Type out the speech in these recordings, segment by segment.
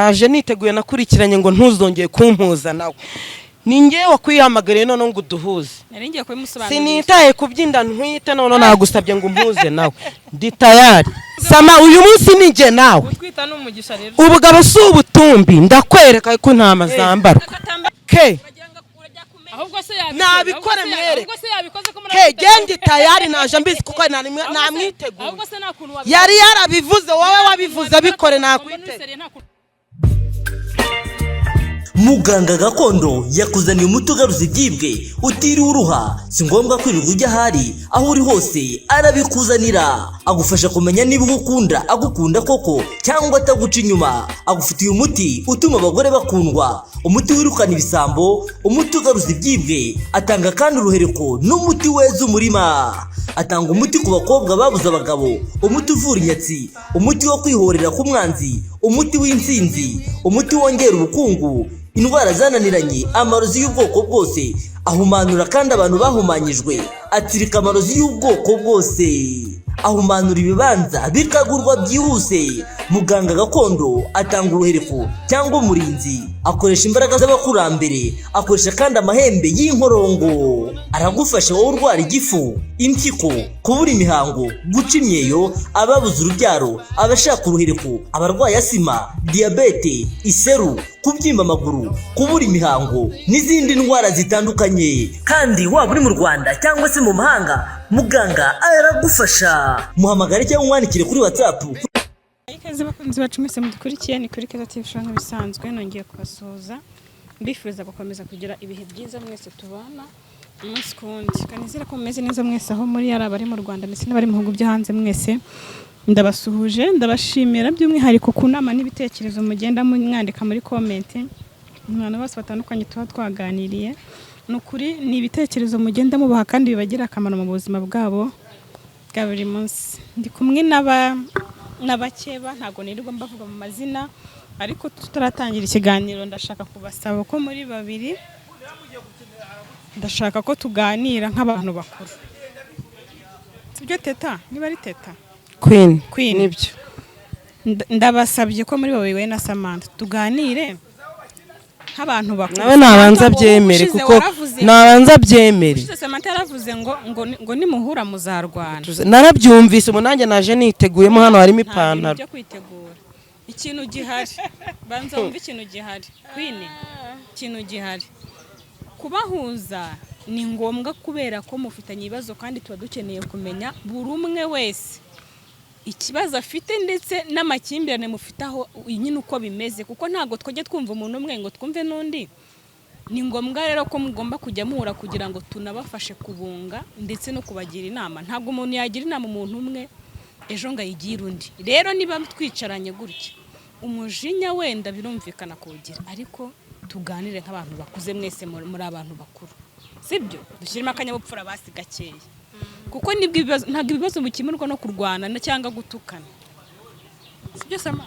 Naje niteguye, nakurikiranye ngo ntuzongeye kumpuza nawe. Ni ngewe wakwihamagariye noneho ngo uduhuze. Nari ngiye kubimusobanurira. Sinitaye ku by'inda ntwite, noneho nagusabye ngo umpuze nawe, ndi tayari. Sama, uyu munsi ni njye nawe. Gutwita ni umugisha rero. Ubugabo si ubutumbi, ndakwereka ko intama zambarwa ke. Ahubwo se yabikoze? Nabikore Ahubwo se mwereke. Ahubwo se yabikoze ko muri Ke, genda tayari, naje mbizi kuko namwiteguye. Ahubwo se nta kuntu wabikora? Yari yarabivuze, wowe wabivuze, bikore nakwitega. Nta kuntu. Muganga gakondo yakuzaniye umuti ugaruza ibyibwe utiriwe uruha. Si ngombwa kwirirwa ujya ahari, aho uri hose arabikuzanira. Agufasha kumenya niba ugukunda agukunda koko cyangwa ataguca inyuma. Agufitiye umuti utuma abagore bakundwa, umuti wirukana ibisambo, umuti ugaruza ibyibwe. Atanga kandi uruhereko n'umuti weza umurima. Atanga umuti ku bakobwa babuze abagabo, umuti uvura inyatsi, umuti wo kwihorera k'umwanzi, umuti w'intsinzi, umuti wongera ubukungu, indwara zananiranye, amarozi y'ubwoko bwose. Ahumanura kandi abantu bahumanyijwe, atsirika amarozi y'ubwoko bwose, ahumanura ibibanza bikagurwa byihuse. Muganga gakondo atanga uruhereko cyangwa umurinzi, akoresha imbaraga z'abakurambere, akoresha kandi amahembe y'inkorongo. Aragufasha wowe urwara igifu, impyiko, kubura imihango, guca imyeyo, ababuze urubyaro, abashaka uruhereko, abarwaye asima, diyabete, iseru, kubyimba amaguru, kubura imihango n'izindi ndwara zitandukanye. Kandi waba uri mu Rwanda cyangwa se mu mahanga, muganga aragufasha. Muhamagare cyangwa umwandikire kuri WhatsApp. Ikaze bakunzi bacu mwese mudukurikiye, ni kuri Keza TV Show nk'ibisanzwe. Nongeye kubasuhuza, mbifuriza gukomeza kugira ibihe byiza mwese tubana umunsi ku wundi. Kanizere ko mumeze neza mwese aho muri, ari abari mu Rwanda ndetse n'abari mu bihugu byo hanze, mwese ndabasuhuje. Ndabashimira by'umwihariko ku nama n'ibitekerezo mugenda mwandika muri comment, abantu bose batandukanye tuba twaganiriye. Ni ukuri ni ibitekerezo mugenda mubaha kandi bibagira akamaro mu buzima bwabo bwa buri munsi. Ndi kumwe n'abakeba, ntabwo nirirwa mbavuga mu mazina, ariko tutaratangira ikiganiro ndashaka kubasaba ko muri babiri, ndashaka ko tuganira nk'abantu bakuru. Sibyo Teta? Niba ari Teta? Queen. Queen. Nibyo. Ndabasabye ko muri babiri, we na Samantha, tuganire nk'abantu bakuru. Nawe nabanza Samantha, abyemere. ubushize Kuko waravuze nabanza abyemere. Ubushize Samantha yaravuze ngo nimuhura muzarwana. Narabyumvise, ubu nanjye naje niteguyemo, hano harimo Nta bintu ipantaro. byo kwitegura. Ikintu gihari, banza wumve ikintu gihari. Queen, ikintu gihari, kubahuza ni ngombwa kubera ko mufitanye ibibazo, kandi tuba dukeneye kumenya buri umwe wese ikibazo afite ndetse n'amakimbirane mufite aho nyine uko bimeze, kuko ntabwo twajya twumva umuntu umwe ngo twumve n'undi. Ni ngombwa rero ko mugomba kujya muhura kugira ngo tunabafashe kubunga ndetse no kubagira inama. Ntabwo umuntu yagira inama umuntu umwe ejo ngo ayigire undi. Rero niba twicaranye gutya, umujinya wenda birumvikana kuwugira, ariko tuganire nk'abantu bakuze. Mwese muri abantu bakuru, sibyo? Dushyiremo akanyabupfura basi gakeya, kuko nibwo ibibazo, ntabwo ibibazo bikemurwa no kurwana cyangwa gutukana, sibyo Sama?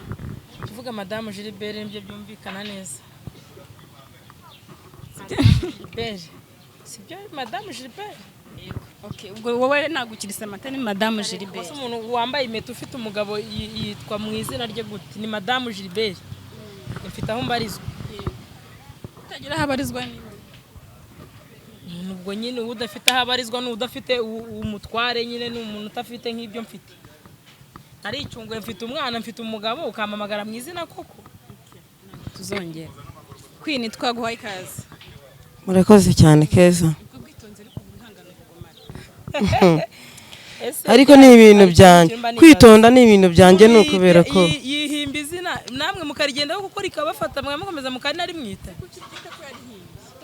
Tuvuga Madamu Gilbert, nibyo byumvikana neza. Gilbert, sibyo? Madamu Gilbert. Okay, ubwo wowe ntabwo ukiri Samantha, ni Madamu Gilbert. Ubwo se umuntu wambaye impeta ufite umugabo yitwa mu izina rye gute? Ni Madamu Gilbert, mfite aho mbarizwa. Utagira aho abarizwa niba Ubwo nyine udafite aho abarizwa ni udafite umutware nyine, ni umuntu udafite nk'ibyo mfite. Naricunguye, mfite umwana, mfite umugabo, ukampamagara mu izina koko? Tuzongera. Queen, twaguhaye ikaze. Murakoze cyane, Keza. Ubwo bwitonzi ariko wihangane kugumana. Ese Ariko ni ibintu ariko byanjye. ikintu mba nibaza. Kwitonda ni ibintu byanjye, ni ukubera ko Yihimba izina namwe mukarigendaho kuko rikabafata, mukomeza mukanarimwita.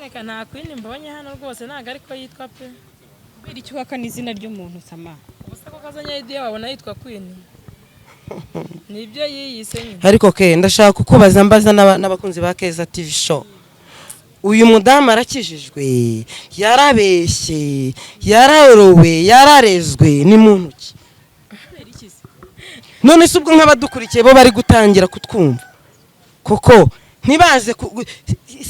Reka, nta Queen mbonye hano rwose, ntabwo ariko yitwa pe. Kubera icyo uhakana izina ry'umuntu, Sama? Ubusa ko kazanye idea, wabona yitwa Queen, nibyo yiyise nyine. Ariko ke, ndashaka kukubaza, mbaza n'abakunzi ba Keza TV Show: uyu mudamu arakijijwe, yarabeshye, yarorowe, yararezwe, ni muntu ki? Kubera iki se? None se ubwo nk'abadukurikiye bo bari gutangira kutwumva koko ntibaze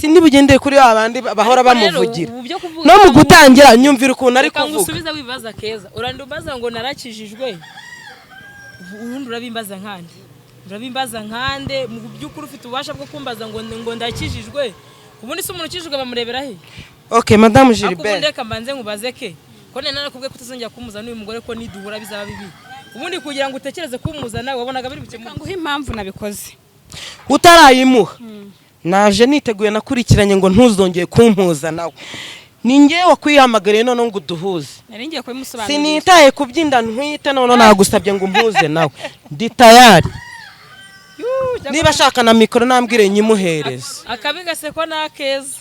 sindi bugendeye kuri ba bandi bahora Ariko rero, bamuvugira. ubu byo kuvuga No mu ko gutangira nyumvira ukuntu ari Reka kuvuga. ngusubize wibaza, Keza. Uranda umbaza ngo narakijijwe, ubundi urabimbaza nkandi. Urabimbaza nkande? Mu by'ukuri ufite ububasha bwo kumbaza ngo ndakijijwe? Ubundi se umuntu ukijijwe bamurebera he? Okay, madamu Ariko ubundi Gilbert. Reka mbanze nkubaze ke ko nari narakubwiye ko utazongera kumuza n'uyu mugore, ko niduhura bizaba bibi. Ubundi kugira ngo utekereze kumuzana, wabonaga biri bukemuke? Nguhe impamvu nabikoze. Utarayimuha, naje niteguye, nakurikiranye ngo ntuzongeye kumpuza nawe. Ni ngewe wakwihamagariye noneho ngo uduhuze. Nari ngiye kubimusobanurira. Sinitaye ku by'inda ntwite, noneho nagusabye ngo umpuze nawe, ndi tayari. Niba ashaka na mikoro nambwire nyimuhereze. Akabi gasekwa n'akeza.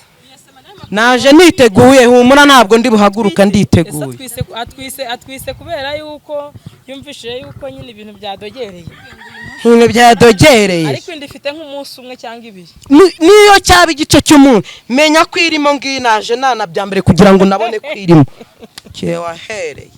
Naje niteguye, humura, ntabwo ndi buhaguruka. Ese Nditeguye. Atwise kubera yuko yumvishije yuko nyine ibintu byadogereye? Ibintu byadogereye. Ariko inda ifite nk'umunsi umwe cyangwa ibiri. Niyo cyaba igice cy'umuntu, menya ko irimo. Ngiyi naje nanabyambere kugira ngo nabone ko irimo wahereye.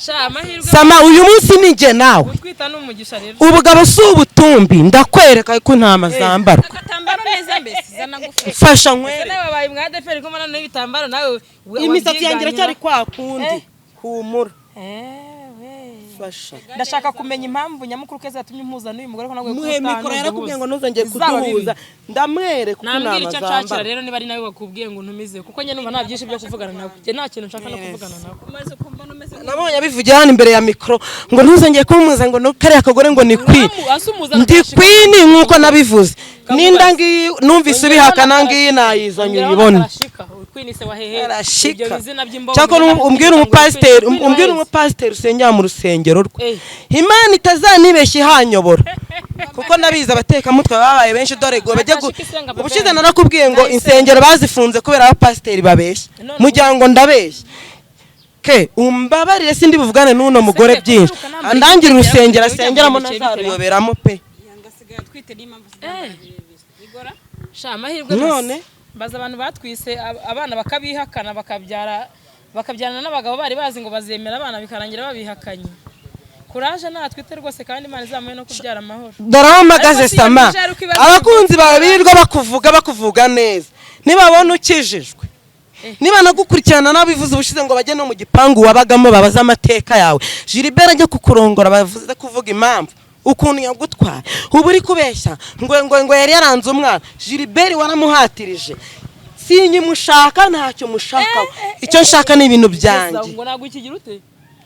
Sha, amahirwe. Sama, uyu munsi ni njye nawe. Gutwita ni umugisha rero. Ubugabo si ubutumbi, ndakwereka ko intama zambarwa. Agatambaro neza mbese, zana ngufashe. Mfasha Ese nkwere. nawe wabaye mwa ADEPR, ko mbona n'ibitambaro nawe Imisatsi yanjye wabyiganyira? iracyari kwa kundi, humura. Fasha. Ndashaka kumenya impamvu nyamukuru keza yatumye impuza n'uyu mugore, ko nawe Muhe mikoro, yarakubwiye ngo ntuzongere kuduhuza, ndamwereka uko Nambwira intama icyo nshakira. zambarwa. Rero niba ari nawe wakubwiye ngo ntumize, kuko njye numva nta byinshi byo kuvugana nawe, njye nta kintu nshaka no kuvugana nawe. Umaze kumbona umeze Nabonye abivugira hano imbere ya mikoro ngo ntuzongere kumuza, ngo kariya kagore ngo ni queen. Asumuza. Ndi queen nk'uko nabivuze. Ninda ngiyi, numvise ubihakana, ngiyi nayizanye uyibone. Queen se wa hehe? Arashika. Ibyo bizina by'imbogo. Cyakora umbwire umupasiteri, umbwire umupasiteri usengera mu rusengero rwe, Imana itazanibeshya ihanyobora, kuko nabizi abatekamutwe babaye benshi. Dore ngo bajye Arashika isenga, bebe. Ubushize narakubwiye ngo insengero bazifunze kubera abapasiteri babeshya, mugira ngo ndabeshya. Ke umbabarire, sindi buvugane n'uno mugore Senge, byinshi. kuko nambara Andangire igitenge urusengero ujya mu asengeramo, bice ntazaruyoberamo pe. Yanga asigaye atwite, niyo mpamvu asigaye birebire igora. Sha, amahirwe None? gusa. Baza abantu batwise abana bakabihakana, bakabyara, bakabyarana n'abagabo bari bazi ngo bazemera abana, bikarangira babihakanye. Kuraje, natwite rwose, kandi Imana izamuhe no kubyara amahoro. Dore aho mpagaze. Ariko si iyo Sama, bijari uko ibibazo abakunzi bawe birirwa bakuvuga, bakuvuga neza, nibabona ukijijwe, niba nagukurikirana, nabivuze ubushize ngo bajye no mu gipangu wabagamo babaze amateka yawe. Gilbert ajya kukurongora, bavuze kuvuga impamvu ukuntu yagutwaye. Ubu uri kubeshya ngo yari yaranze umwana. Gilbert waramuhatirije. Sinyimushaka, ntacyo mushakaho, icyo nshaka ni ibintu byanjye. Ngo ntabwo ukigira ute?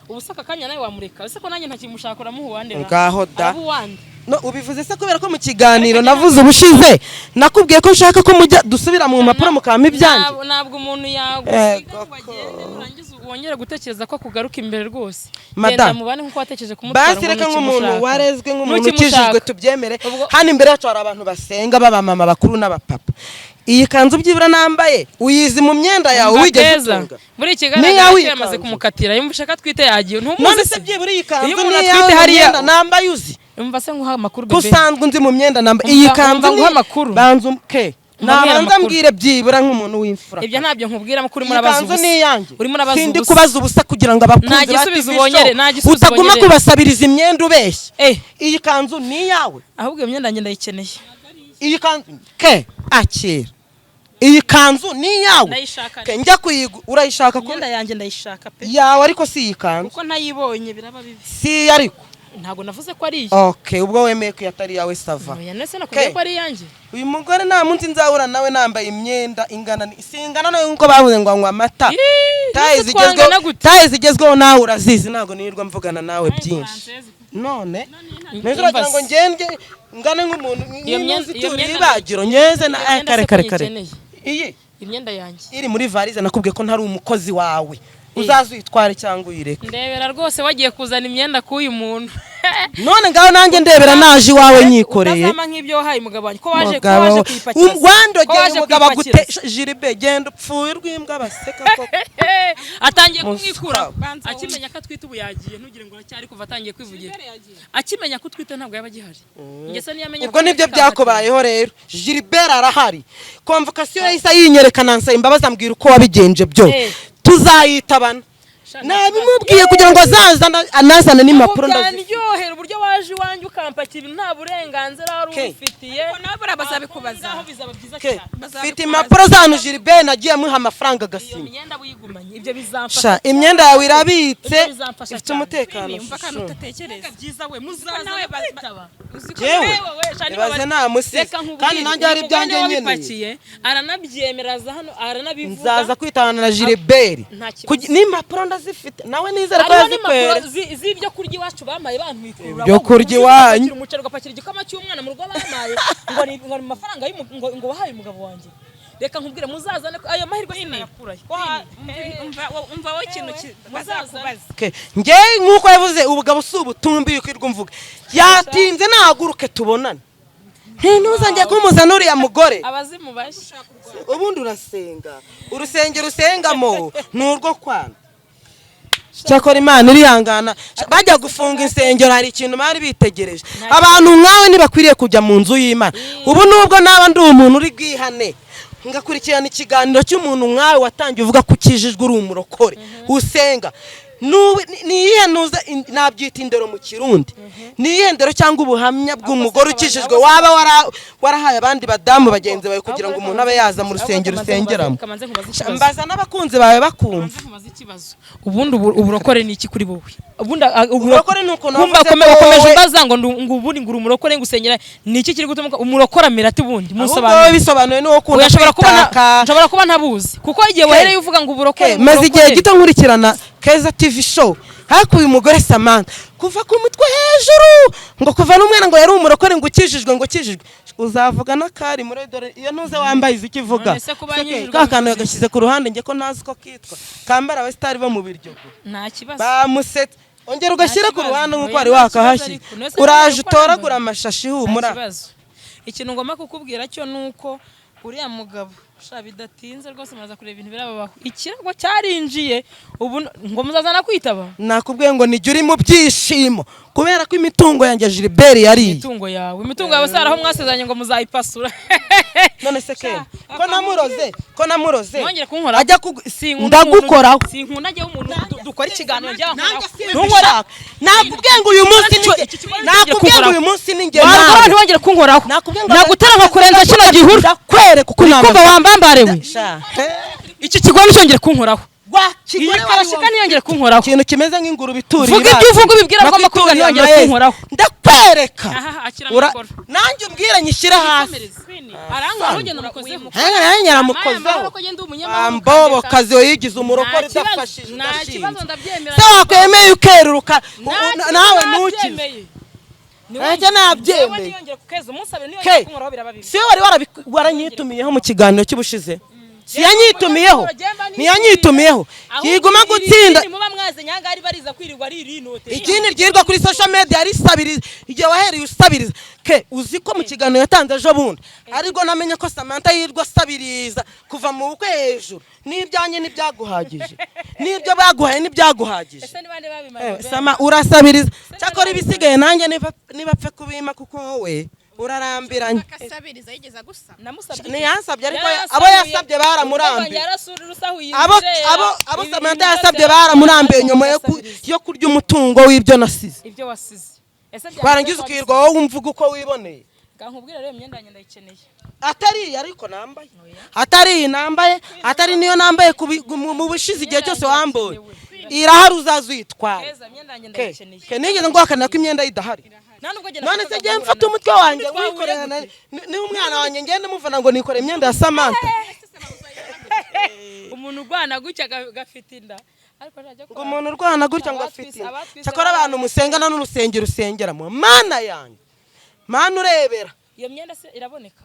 Ubu se aka kanya nawe wamureka? Ese ko nanjye ntakimushaka, uramuha uwande? Ngaho da. Araba uwande. No, ubivuze se kubera ko mu kiganiro navuze ubushize nakubwiye ko nshaka ko mujya dusubira mu mpapuro mukampa ibyanjye? Ntabwo umuntu yagusiga Ego ngo agende, urangize wongere gutekereza ko akugaruka imbere rwose. Madam. Genda mubane nk'uko watekereje kumutwara Basi ngo reka, nk'umuntu ntukimushaka. warezwe, nk'umuntu Ntukimushaka. ukijijwe, tubyemere. Ubwo- Hano imbere yacu hari abantu basenga, b'abamama bakuru n'abapapa. Iyi kanzu byibura nambaye uyizi mu myenda yawe Umva wigeze Keza, utunga? Muri Ni kigaragara iyawe ko iyi yamaze kanzu. kumukatira, yumva ko atwite yagiye. None Ntumuzi se se? byibura iyi kanzu Iyo ni umuntu iyawe atwite mu hariya- myenda nambaye uzi? Umva se nguha amakuru, Ko bebe. usanzwe unzi mu myenda nambaye iyi kanzu Umva nguhe amakuru. Banza ke Umva mbwira nabanza amakuru. mbwire byibura nk'umuntu w'imfura. Ibyo ntabyo nkubwira, amakuru urimo Iyi urabaza kanzu ubusa. ni iyanjye. Urimo urabaza Sindi ubusa. kubaza ubusa kugira ngo abakunzi Nta ba gisubizo TV ubonyere, show nta gisubizo utaguma ubonyere. kubasabiriza imyenda ubeshya. Eh. Iyi kanzu ni iyawe. Ahubwo iyo myenda yanjye ndayikeneye. Iyi kanzu ke, akira, iyi kanzu ni iyawe. Ndayishaka. Ke njya kuyigu, urayishaka ko Imyenda yanjye ndayishaka pe. Yawe, ariko si iyi kanzu. Kuko ntayibonye biraba bibi. Si iyi ariko. Ntabwo navuze ko ari iye. Okay, ubwo wemeye ko atari iyawe, ça va. Oya, nese nakubwiye Ke. ko ari iyanjye? Uyu mugore nta munsi nzahura nawe nambaye imyenda ingana singana nawe nkuko bavuze ngo anywa amata. Ih, Taye nese twangana zigezweho, gute? taye zigezweho nawe urazizi, ntabwo nirirwa mvugana nawe byinshi. None neza uragira ngo ngende ngane nk'umuntu Iyo myenda- nk'intuzi iyo ituriye myenda- ibagiro nyeze na Iyo myenda kare se kare ko kare. nyikeneye? Iyi Imyenda yanjye iri muri varize, nakubwiye ko ntari umukozi wawe, uzaze uyitware cyangwa uyireke. Ndebera rwose, wagiye kuzana imyenda k'uyu muntu. None ngaho nanjye ndebera, naje iwawe nyikoreye. Utazama nk'ibyo wahaye umugabo wanjye, ko waje ko Mugabo, waje kuyipakira se? Ko wandogeye waje umugabo kuyipakira agute Jiribe, genda upfuye urw'imbwa baseka koko. Atangiye Muswa. kumwikura akimenya ko atwite. Ubu yagiye, ntugire ngo aracyari kuva atangiye kwivugira. Akimenya ko utwite ntabwo yaba agihari. Njye se niyamenye Ubwo ko nibyo atwite. byakubayeho rero. Gilbert arahari, convocation yahise yinyereka, nansaba imbabazi, ambwira uko wabigenje byose. Eh. Tuzayitabana. Nabimubwiye kugira ngo azazana, anazane n'impapuro ndazifite. Byanryohera uburyo waje iwanjye ukampakira ibintu nta burenganzira wari Ke. ubifitiye. Ariko nawe buriya bazabikubaza. Aho bizaba byiza Ke, cyane. mfite impapuro zanyu Gilbert nagiye amuha amafaranga Iyo agasinya. myenda wigumanye, ibyo bizamfasha. Sha, imyenda yawe irabitse, Ibyo bizamfasha ifite cyane. umutekano. Umva akantu utatekereza. Byiza we, muzaza Nawe kwitaba. uzi ko Jewe, Wewe, sha, niba ibaze namusize. Reka nkubwire, Kandi nanjye hari uyu ibyanjye mugore nkeneye. wabipakiye aranabyemera, aza hano aranabivuga. Nzaza kwitana na Gilbert. Nta kibazo. N'impapuro ndazifite, nawe nizere ko Hariho n'impapuro yazikwere. z'ibyo kurya iwacu bamaye bantwikurura. Ibyo kurya iwanyu. Umuceri, ugapakira igikoma cy'umwana mu rugo bamaye, ngo ni amafaranga ngo wahaye umugabo wanjye. Reka nkubwire, muzazane ayo mahirwe sinayakurahe. Umva wowe ikintu bazakubaza. Okay. Njye nk'uko yavuze, ubugabo si ubutumbi kwirwa mvuga. Yatinze, nahaguruke tubonane. Ntuzongeye kumuzana uriya mugore. Abazimu bashya. Ubundi urasenga, urusengero usengamo ni urwo kwana. Cyakora Imana irihangana. Bajya gufunga insengero hari ikintu bari bitegereje. Abantu nkawe ntibakwiriye kujya mu nzu y'Imana. Ubu nubwo naba ndi umuntu uri bwihane, ngakurikirana ikiganiro cy'umuntu nkawe watangiye uvuga ko ukijijwe, uri umurokore usenga, ni iyihe ntuza nabyita indero mu Kirundi, ni iyihe ndero cyangwa ubuhamya bw'umugore ukijijwe waba warahaye abandi badamu bagenzi bawe kugira ngo umuntu abe yaza mu rusengero usengeramo? Kamanze nkubaze ikibazo. Mbaza n'abakunzi bawe bakumva. Kamanze nkubaze ikibazo. Ubundi uburokore ni iki kuri wowe? Ubundi Uburokore ni ukuntu Kumva wavuze ko wakomeje wowe- umbaza ngo ngo ubundi ngo uri umurokore, ngo usengera, ni iki kiri gutuma umurokore amera ate ubundi? Ahubwo wowe Musobanurire. bisobanuye n'uwo ukunda Oya, nshobora kuba kwitaka. nshobora kuba ntabuzi, kuko igihe wahereye uvuga ngo uburokore, Ke, maze igihe uburokore. gito nkurikirana Keza TV Show, hakuye umugore Samantha kuva ku mutwe hejuru, ngo kuva n'umwana ngo yari umurokore, ngo ukijijwe, ngo ukijijwe, uzavuga n'akari muri dore iyo ntuze wambaye izi ikivuga. None se kuba Se ke, nyijijwe ka kantu bivuze yagashyize ku ruhande, njye ko ntazi ko kitwa kambara abasitari bo mu Biryogo. Nta kibazo. Bamusetse, ongera ugashyire ku kibazo. ruhande nk'uko Oya, wari nta kibazo wakahashyira. ariko. None se Uraje ntabwo utoragura nambaye. amashashi, Nta humura. kibazo. Ikintu ngomba kukubwira cyo ni uko uriya mugabo, sha, bidatinze rwose muraza kureba ibintu birababaho. Ikirago cyarinjiye ubu ngo muzazana kwitaba. Nakubwiye ngo nijya uri mu byishimo kubera ko imitungo yanjye Gilbert yariye. Imitungo yawe, imitungo yawe se hari aho mwasezeranye ngo muzayipasura? None se Ken, ko namuroze, ko namuroze Ntongere kunkoraho. Ajya kugu Sinkunda ndagukoraho. Sinkunda njyewe umuntu dukora ikiganiro njyewe Nanjye ankoraho. simbishaka. Nakubwiye ngo uyu munsi ni Iki kibazo nakubwiye ngo uyu munsi ni njye Warukora, nawe. ntiwongere kunkoraho. Nakubwiye ngo Nagutera nkakurenza kino gihuru. Ndakwereka uko Kumva nambaza. wambambarewe. Sha. Iki kigo nticyongere kunkoraho. Wa Iyi kigore karashika wari ntiyongere kunkoraho. ikintu kimeze nk'ingurube ituriye. Vuga ibyo uvuga, ubibwira agomba kuvuga, ntiyongere kunkoraho. Ndakwereka. Aha, akira mikoro. Nanjye umbwire nyishyire hasi. Arankora, ugenda umukozeho. Nanjye nyaramukozeho. Ambobo kazi yigize umurokore Nta kibazo, udafashije, nta udashinze. kibazo, ndabyemera. Se wakwemeye ukeruruka nawe ntukize. Nanjye nabyemeye. Ke, si we wari waranyitumiyeho mu kiganiro cy'ubushize? Si yanyitumiyeho? Ntiyanyitumiyeho? Yiguma gutsinda. Muba mwaze nyangari bariza kwirirwa ari irinote. Ikindi ryirwa kuri social media risabiriza, igihe wahereye usabiriza. Ke, uzi ko mu kiganiro yatanze ejo bundi aribwo namenye ko Samantha yirwa asabiriza kuva mu bukwe hejuru, n'ibyanjye ntibyaguhagije, n'ibyo baguhaye ntibyaguhagije. Ese ni bande babimaze? Ewe, Sama, urasabiriza. Cyakora ibisigaye nanjye nibapfe kubima, kuko wowe urarambiranye. Akasabiriza yigeze agusaba? Namusabye. Ntiyansabye, ariko abo yasabye baramurambiye. Abo Samantha yasabye baramurambiye nyuma yo kurya umutungo w'ibyo nasize. Ibyo wasize ese Warangiza ukirwa wowe umvuga uko wiboneye. Nkubwira rero, imyenda yanjye ndayikeneye. Atari iyi ariko nambaye, atari iyi nambaye, atari niyo nambaye mu bushize, igihe cyose wamboye irahari, uzaza uyitware. Keza, imyenda yanjye Ke, ndayikeneye. ke, nigeze nguhakanira ko imyenda ye idahari? Nta nubwo njye None se nakundaga ngiye guhura mfata nawe. umutwe wanjye Twahuye wikorera gute? ni umwana wanjye ngende muvana ngo nikore imyenda ya Samantha? Umuntu urwana gutya gafite inda, ariko ntajya Ngo umuntu urwana gutya ngo afite inda. Abatwise Cyakora abantu musengana n'urusengero usengeramo, Mana yanjye, Mana urebera. Iyo myenda se iraboneka?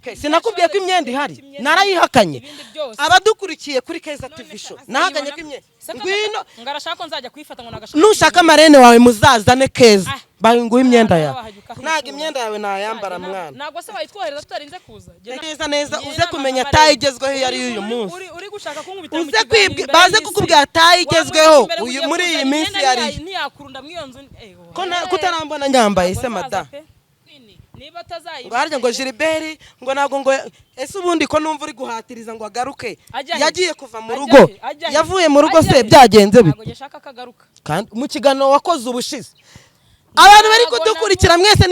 Ke, sinakubwiye ko imyenda ihari? Narayihakanye? Ibindi byose. Abadukurikiye kuri Keza TV Show, nahakanye ko imyenda ngwino. Ngo arashaka ko nzajya kuyifata, ngo nagashaka. Nushaka marene wawe muzazane Keza, Ah. banguhe imyenda yawe. Wahajya ukahikura. Ntabwo imyenda yawe nayambara, mwana. Ntabwo se wayitwohereza tutarinze kuza? Neza neza, Ngira uze inama kumenya nka Marene. taye igezweho iyo ari yo uyu munsi. Uri gushaka kunkubita mu Uze kiganiro kwibwi imbere baze y'isi. kukubwira taye igezweho Wamurika imbere uyu ugiye muri iyi kuzana minsi imyenda yari ntiyakurunda muri iyo nzu. Ko kutarambona nyambaye se, mada? Niba atazayibona. Ngo harya ngo Gilbert ngo ntabwo ngo ese ubundi ko numva uri guhatiriza ngo agaruke? Ajya he? Yagiye kuva mu Ajya rugo. he? Ajya he? Yavuye mu rugo Ajya se he? byagenze bite? Ntabwo ngishaka ko agaruka. Kandi mu kiganiro wakoze ubushize, abantu bari Ntabwo. kudukurikira mwese,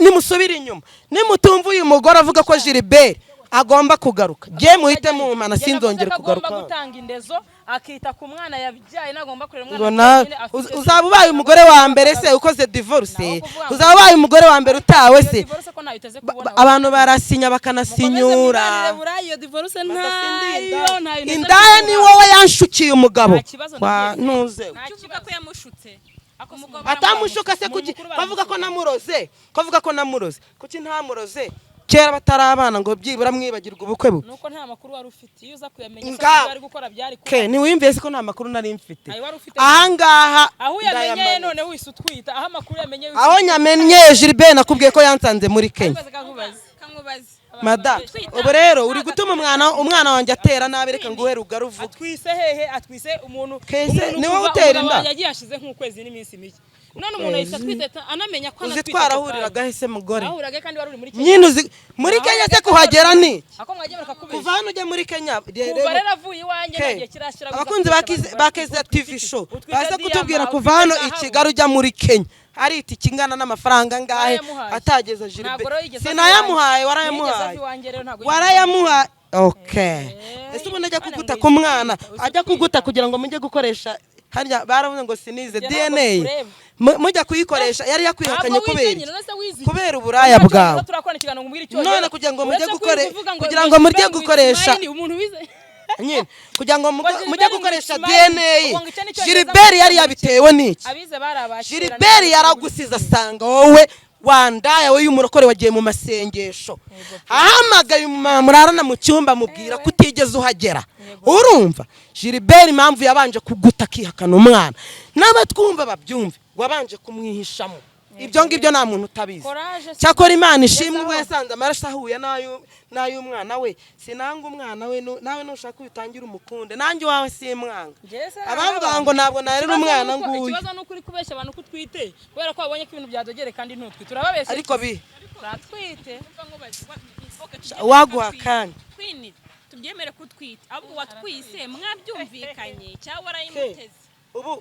nimusubire inyuma, nimutumva uyu mugore avuga ko Gilbert agomba kugaruka, jye muhite mumana, Njye navuze sinzongere ko agomba kugaruka. gutanga indezo, akita ku mwana yabyaye, nagomba kurera umwana Ngo na wenyine, afite uzaba ubaye umugore wa mbere se ukoze divorce? Naho kuvuga ngo- Uzaba ubaye umugore wa mbere utawe Iyo se? divorce ko ntayo uteze kubona. Abantu barasinya bakanasinyura. Mukomeze mwibanire burayi, iyo divorce ntayo, ntayo nteze Indaya ni kubona. wowe yanshukiye umugabo. Nta kibazo Wa ndabyemera. ntuze. Nta Kuki uvuga ko yamushutse? Ako Umugabo Atamushuka se? Umuntu Kuki mukuru bavuga ko baramushuka. namuroze? Ko avuga ko namuroze, kuki ntamuroze kera batari abana ngo byibura mwibagirwe ubukwe bubi? Nuko nta makuru wari ufite. Iyo uza kuyamenya se, Nga- ibyo wari gukora byari kuba. Ke ntiwiyumviye se ko nta makuru nari mfite? Ayo wari ufite. Ahangaha Aho uyamenyeye ndayamanitse. none wise utwita, aho amakuru yamenye wise. Aho nyamenye Gilbert, nakubwiye ko yansanze muri Kenya. Utwita. Kakubaze. Kankubaze. Mada, ubu rero uri gutuma umwana wanjye atera nabi. Reka nguhe rugari uvuge. Atwise hehe? Atwise umuntu Kese, umuntu ni wowe kuva utera umugabo inda? wanjye yagiye ashize nk'ukwezi n'iminsi mike, none umuntu ahita atwite, anamenya ko Uzi anatwite. twarahuriraga he se mugore? Twahuriraga kandi wari uri muri Kenya. Nyine uzi muri Kenya se kuhagera ni Ako mwagiye murakakubeshya. Kuva hano ujya muri Kenya. Kuva rero avuye iwanjye Ke, nta gihe kirashira. abakunzi ba Keza TV Show baza kutubwira, kuva hano i Kigali ujya muri Kenya hari itike ingana n'amafaranga angahe? Warayamuhaye. Atageza Ntabwo Gilbert. rero yigeze ava Sinayamuhaye. iwanjye. Warayamuhaye. Yigeze ava iwanjye rero, ntabwo yigeze. Warayamuhaye, okay. Eh, Ese ubundi ajya Mana, kuguta ngo ku mwana, utwite. ajya kuguta kugira ngo mujye gukoresha harya baravuze ngo sinize Njye ntabwo DNA, tureba. mujya kuyikoresha yari yakwihakanye Ntabwo kubera wize iki? nyine, none se wize iki? Kubera uburaya Ntacyo bwawe. turakora ikiganiro ngo umbwire icyongereza. None kugira ngo mujye Uretse kuvuga ngo kugira ngo mujye Gilbert ngo gukoresha Ismail, umuntu wize nyine kugira ngo Gilbert mujye ngo gukoresha Ismail, DNA, ubwo ngo icyo ni icyongereza. Gilbert yari yabitewe n'iki? Abize bari abakera. Gilbert yaragusize asanga wowe wandaya we y'umurokore wagiye mu masengesho, ahamagaye umumama murarana mu cyumba, amubwira ko utigeze uhagera. Urumva Gilbert impamvu yabanje kuguta akihakana umwana, n'abatwumva babyumve, wabanje kumwihishamo. Ibyo ngibyo nta muntu utabizi. Courage se. Cyakora Imana ishimwe, ubwo Gezaho. yasanze amaraso ahuye n'ay'umwana we. Sinanga umwana we, nawe nushaka ubitangira umukunde, nanjye iwawe simwanga. Njye se Abavuga ngo ntabwo narera Ikibazo umwana, nguyu. Ikibazo ni uko uri kubeshya abantu ko utwite kubera ko wabonye ko ibintu byadogere kandi ntutwite, urababeshya. Ariko bi Uratwite. Waguha akanya. Queen, tubyemere ko utwite, ahubwo watwise mwabyumvikanye cyangwa warayimuteze? Ubu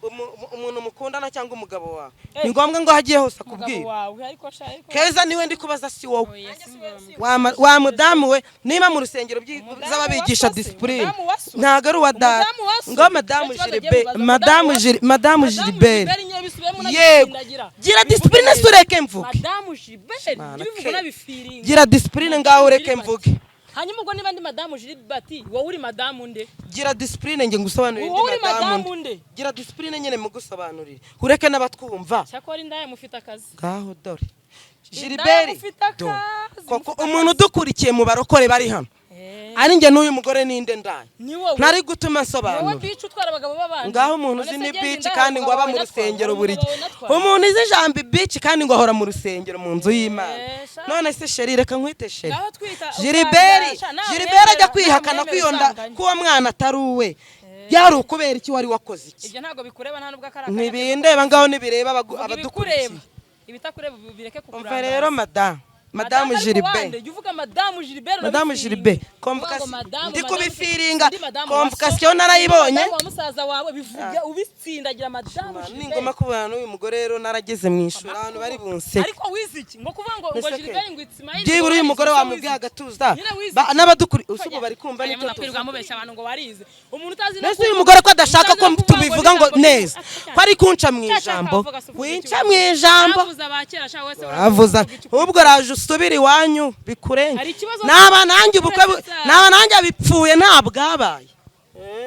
umuntu mukundana cyangwa umugabo wawe, Eh. ni ngombwa ngo ahagiye hose Umugabo akubwira? wawe ariko sha, ariko Keza niwe ndi kubaza, si wowe. Oya, si ngombwa. Wa mudamu we, niba mu rusengero Umudamu z'ababigisha wa so se? disipurine. Umudamu wa so? Ntabwo ari uwa data. Umudamu wa so? Ngo madamu Icyo kibazo agiye Gilbert, kubaza. madamu Umudamu wa so? Madamu Madamu Gilbert. Gilbert nyine bisubiyemo Yego. unabitsindagira. Gira Bivuge disipurine neza. se ureke mvuge. Madamu Gilbert, Mana, jya ubivuga ke. unabifiringa. Gira disipurine ngaho ureke Gilbert. mvuge. Hanyuma ubwo niba ndi madamu Gilbert, wowe uri madamu nde? Gira disipurine nge ngusobanurire. Wowe Ndi uri madamu madamu nde? nde? Gira disipurine nyine mugusobanurire, ureke n'abatwumva. Cyakora indaya mufite akazi. Ngaho dore Indaya Gilbert mufite do akazi, koko mufite umuntu akazi. udukurikiye mu barokore bari hano, Eh, ari njye n'uyu mugore, ninde ndaya? Ni wowe. Ntari gutuma Ni wowe nsobanura. bici utwara abagabo b'abandi. Ngaho umuntu None uzi se ni ngende bici indaya, kandi ngo umugabo aba mu wawe natwara, rusengero buri umugabo gihe. wawe natwara. Umuntu uzi ijambo ibici kandi ngo ahora mu rusengero mu nzu y'Imana. Eh, sha. None se chérie, reka nkwite chérie. Ngaho twita Gilbert, usanga, sha, Gilbert ajya namwemera, kwihakana namwemera kwiyonda usanganye. ko uwo mwana atari uwe, byari ukubera iki? Wari wakoze iki? Ibyo ntabwo bikureba, nta nubwo akari akanya. Ntibindeba, ngaho nibireba Vuga abadukurikiye. ibikureba, ibitakureba bireke Umva kukurangaza. rero madamu, madamu ariko Gilbert. wande, jya uvuga madamu Gilbert, Madamu unabifiringa. Gilbert, Uvuga ngo convocation madamu, ndi madamu, kubifiringa. undi madamu wa so, Convocation narayibonye. madamu wa musaza wawe, bivuga ubitsindagira, madamu Ni Gilbert. ngoma kubana n'uyu mugore rero, narageze mu ishuri abantu bari bunseke. Ariko wize iki ngo kuvuga ngo Mbese ke, Gilbert ngo it's mine? Byibura uyu mugore wamubwiye agatuza. Nyine wize iki? N'abadukuri ubu bari kumva Aya n'icyo mwana tuvuga. mubeshya abantu ngo warize, umuntu utazi no Mbese uyu kuvuga- mugore ko adashaka utazi ko no kuvuga tubivuga ngo ijambo neza, Ah, ko ari kunca mu Cya, cya, ijambo? kavuga se uvuga Winca iki? mu ijambo. Avuze abakera, sha, wese Avuza uravuga iki? ubwo raje usubire iwanyu bikurenge. Hari ikibazo- Naba nanjye ubukwe Uretse se- naba nanjye bipfuye nta bwabaye.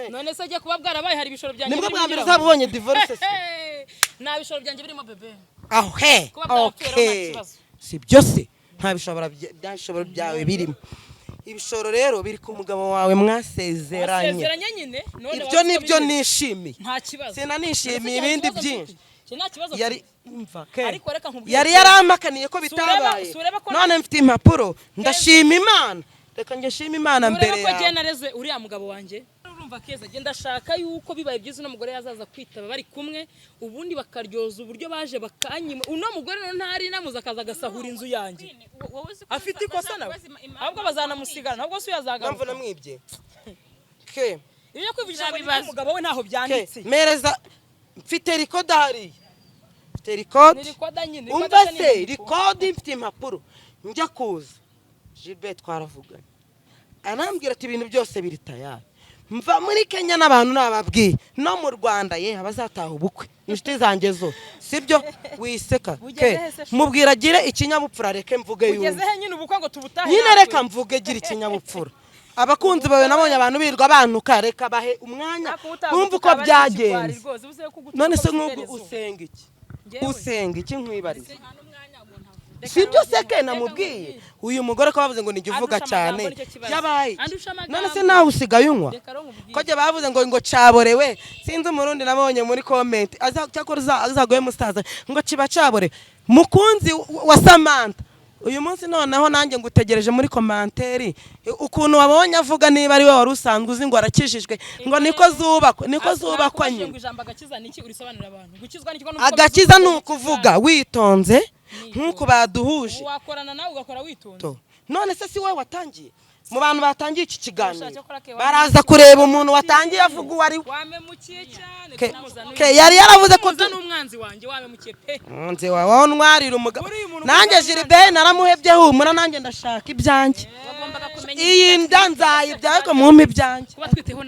None se agiye kuba bwarabaye, hari ibishoro byanjye Nibwo birimo bwa mbere ngira ngo- uzaba ubonye divorce se? Hey, nta bishoro byanjye birimo, bébé. Aho he? Kuba bwarapfuye rero nta Okay. kibazo. Si byo se? Nta bishobora byashobora byawe birimo. Ibishoro rero biri ku mugabo wawe mwasezeranye. Wasezeranye nyine, none Ibyo wazi ko nibyo bimeze. nishimiye. Nta kibazo. Sinanishimiye None se ibindi nta kibazo byinshi. mfite? Njye nta kibazo Yari mfite. umva ke Ariko reka nkubwire yari ko- yarampakaniye ko bitabaye. Sureba ko- None mfite impapuro, ndashima Imana. Reka njye nshima Imana Ureba mbere ko njye yawe. nareze uriya mugabo wanjye. Urumva Keza, genda ashaka yuko bibaye byiza uno mugore yazaza kwitaba bari kumwe, ubundi bakaryoza uburyo baje bakanyima. Uno mugore rero ntari namuze akaza agasahura inzu yanjye. Afite ikosa nawe, ahubwo bazanamusigana, ntabwo se Mpamvu yazagaruka. namwibye ke. Ibyo kwivugisha ngo ni Uzabibaza. umugabo we ntaho Ke byanditse. Mereza, mfite record hariya, mfite record. Ni record nyine. Umva se, record, mfite impapuro. Njya kuza Gilbert twaravuganye, arambwira ati ibintu byose biri tayari. Mva muri Kenya n'abantu nababwiye no mu Rwanda ye abazataha ubukwe inshuti zanjye zo sibyo wiseka. Ugeze Ke he se shu? Mubwira agire ikinyabupfura, reke mvuge Ugeze yumve. he nyine ubukwe ngo tubutahe Nyine natwe? reka mvuge, gira ikinyabupfura. Abakunzi bawe nabonye abantu birirwa bantuka, reka bahe umwanya Ariko utaha bumve uko ukaba ari ikigwari byagenze. rwose, ubuze ko ugutuka None se ko nk'ubwo bifite rezo. usenga iki? Njyewe? Usenga iki nkwibariza? Nta n'umwanya umuntu avuga. Si byo se ke namubwiye uyu mugore ko bavuze ngo nijya uvuga Andusha cyane amagambo, nicyo kibazo. yabaye iki? Andusha amagambo. None se nawe usigaye unywa? Reka rero nkubwire. Ko jye bavuze ngo caborewe, sinzi umurundi nabonye muri comment cyakora azaguhe musaza ngo kiba caborewe. Mukunzi wa Samantha, uyu munsi noneho nanjye ngutegereje muri commentaire ukuntu wabonye avuga, niba ari we wari usanzwe uzi ngo arakijijwe, ngo niko zubakwa, niko zubakwa. Nakubajije Nyine ngo ijambo agakiza ni iki, urisobanurira abantu. Gukizwa ni iki? Ko nuko Agakiza ni bivuze ukuvuga witonze nk'uko baduhuje. Wakorana nawe ugakora witonze. None se si wowe watangiye? Mu bantu batangiye iki kiganiro Ushaka ko rake baraza kureba umuntu watangiye avuga uwo ari we. Wamemukiye cyane. Ke yari yaravuze ko Tumuza n'umwanzi wanjye, wamemukiye pe. Nze wawe ntwarira umugabo. Buriya umuntu Nanjye ukunda Gilbert naramuhebye, humura, nanjye ndashaka ibyanjye. Wagombaga kumenya Iyi nda nzayibya ariko mumpe ibyanjye. Kuba twiteho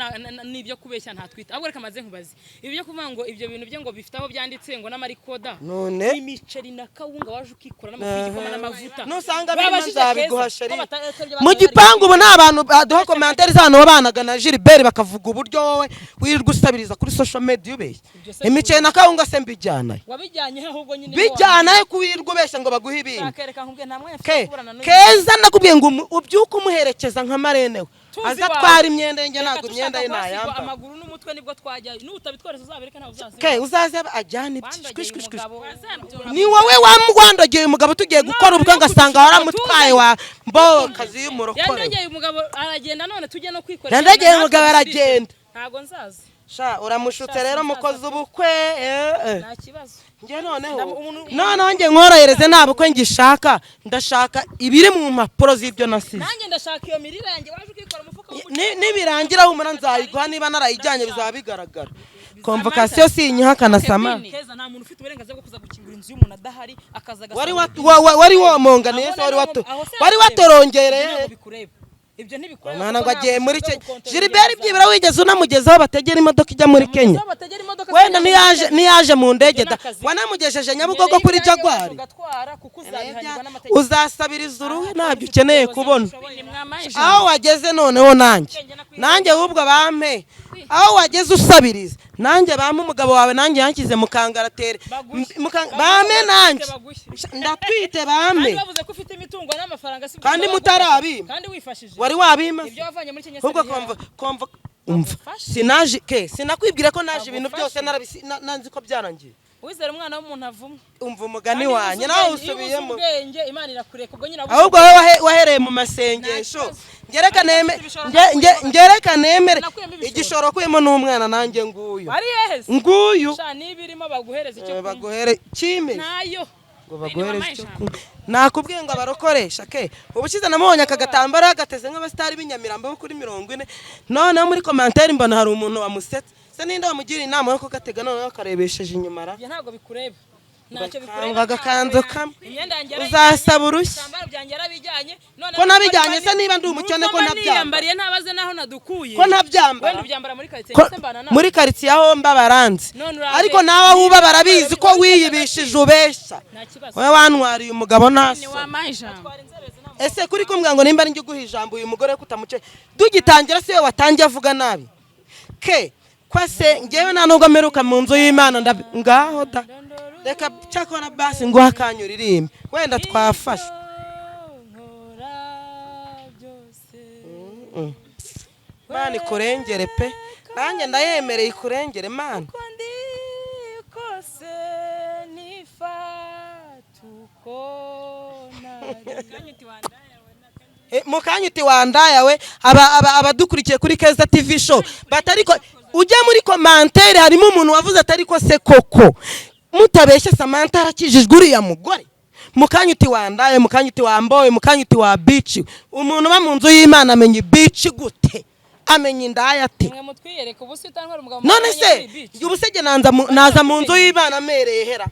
n'ibyo kubeshya ntatwite, ahubwo reka maze nkubaze ibi byo kuvuga ngo ibyo bintu bye ngo bifite aho byanditse ngo n'amarikoda. None Imiceri na kawunga waje ukikora n'amafu y'igikoma n'amavuta. Nusanga birimo Babajije nzabiguha. Keza, Sheri ko ataribyo mu bari gipangu ubu nta bantu baduha commentaire z'abantu babanaga na Gilbert bakavuga uburyo wowe wirirwa usabiriza kuri social media ubeshya. Ibyo se Imiceri na kawunga se mbijyanayo? Wabijyanye he ahubwo nyine? Bijyanayo kuwirirwa ubeshya ngo baguhe ibindi? Nakereka nkubwiye, nta mwanya mfite Ke wo kuburana n'uyu. Keza, nakubwiye ngo ubyuke umuherekeza nka marene we. Tuzi Aza iwawe. atwara imyenda ye, njye Reka ntabwo imyenda ye dushaka kuhasigwa nayambara. amaguru n'umutwe nibwo twajyayo, nutabitwereza uzabereke ntawe uzaziba. Ke uzaze ajyane ibye. Wandogeye Shwi, shwi, shwi. umugabo. Ni wowe wandogeye umugabo, tugiye gukora ubukwe ngasanga waramutwaye wa mbokazi y'umurokore. Yandogeye umugabo aragenda, none tujye no kwikorera. Yandogeye Natwe umugabo dusirike. aragenda. Ntago nzaza. Sha uramushutse Sha, rero sinzaza mukoze pe. ubukwe Nta kibazo. Njye noneho Ndamu- noneho njye nkorohereze, nta bukwe ngishaka, ndashaka ibiri mu mpapuro z'ibyo nasize. Nanjye ndashaka iyo mirire yanjye waje ukikora umufuka w'umuceri. Nibirangira humura nzayiguha, niba narayijyanye bizaba bigaragara. Convocation sinyihakana sama. Keza, nta muntu ufite uburenganzira bwo kuza gukingura inzu y'umuntu adahari akaza Wari agasaba. wari womonganiye se? Wari wato Aho se wari arakureba. watorongereye? Ibyo ntabwo bikureba, ibyo ntibikureba. Mwana kuko ngo agiye ntabwo muri ushinzwe Kenya. gukontorora Gilbert ibintu. byibura wigeze unamugezaho bategera imodoka ijya muri Kenya? Aho bategera imodoka Wenda zijya muri ntiyaje Kenya. ntiyaje mu ndege Ibyo da ni akazi. Wanamugejeje Nyabugogo kuri Jaguar. Ugatwara kuko uzabihanirwa n'amategeko. Uzasabiriza uruhe? Ntabyo ukeneye kubona. Mwamaye ijambo. Aho wageze noneho nanjye ahubwo bampe aho wageze usabiriza, nanjye bampe umugabo wawe, nanjye yanshyize mu kangaratere. Bagushye. Bampe nanjye. Bagushye. Ndatwite, bampe. Kandi bavuze ko ufite imitungo n'amafaranga si bwo Kandi bagufasha. mutarabimpa. Kandi wifashije. Wari wabimpa? Ibyo wavanye muri Kenya se Ahubwo biri hehe? komva umva. Bagufashe. Sinaje ke sinakwibwira ko naje ibintu Bagufashe. byose nanzi ko byarangiye. Wizera umwana w'umuntu avumwe. Umva umugani Kandi iyo wanjye uzi nawe ubwenge- iyo uzi usubiyemo. ubwenge Imana irakureka ubwo nyine. Ahubwo wowe wahereye mu masengesho. Nta kibazo. Ngereka Ariko neme ufite ibishoro. ngereka nemere. Nakuyemo ibishoro. Igishoro wakuyemo n'umwana, nanjye nguyu. Wari hehe se? Nguyu. Sha niba irimo baguhereza icyo Eh, kunywa. baguhere kimeze Ntayo. Ngo baguhereze Wampaye icyo ijambo. kunywa. Nakubwiye ngo abarokoresha ke ubushize namubonye aka gatambaro gateze nk'abasitari b'inyamirambo bo kuri 40. Noneho muri commentaire mbona hari umuntu wamusetse. Se ninde wamugira inama yo kugatega noneho akarebesheje inyuma ra? Ibyo ntabwo bikureba, ntacyo Ngo bikureba. agakanzu kamwe. Imyenda yanjye yarayijyanye, Uzasaba urushyi. ibitambaro byanjye yarabijyanye none. Ko nabijyanye se niba ndi umukene, ko ntabyambara? Niyambariye ntabaze naho nadukuye. Ko ntabyambara? Wenda ubyambara muri karitsiye ndetse mbana nawe. Muri karitsiye aho mba baranzi. None urabe. Ariko nawe aho uba barabizi ko wiyibishije ubeshya. Nta kibazo. Wowe wantwariye umugabo ntaso. Wampaye ijambo. Ese kuri kumbwira ngo nimba ari njye uguha ijambo, uyu mugore kutamuce dugitangira se watangiye avuga nabi ke kwa se? Ngewe nta nubwo mperuka mu nzu y'Imana ngaho da, reka cyakora basi nguha akanya uririmbe, wenda twafashwe. Nkora byose. Mana ikurengere pe, nanjye ndayemereye ikurengere Mana. Uko ndi kose nifata uko nari. Mu kanya uti wandaya we, abadukurikiye kuri Keza TV Show batariko ujya muri commentaire, harimo umuntu wavuze atari ko se koko mutabeshye, Samantha arakijijwe uriya mugore? Mu kanya uti wandaye, mu kanya uti wambowe, mu kanya uti wa bitch. Umuntu uba mu nzu y'Imana amenya bitch gute? Amenya indaya ate? Mwe mutwiyereka ubu se utantwara umugabo. None mubanye se kuri beach. Ubu se jye naza mu nzu y'Imana amereye hera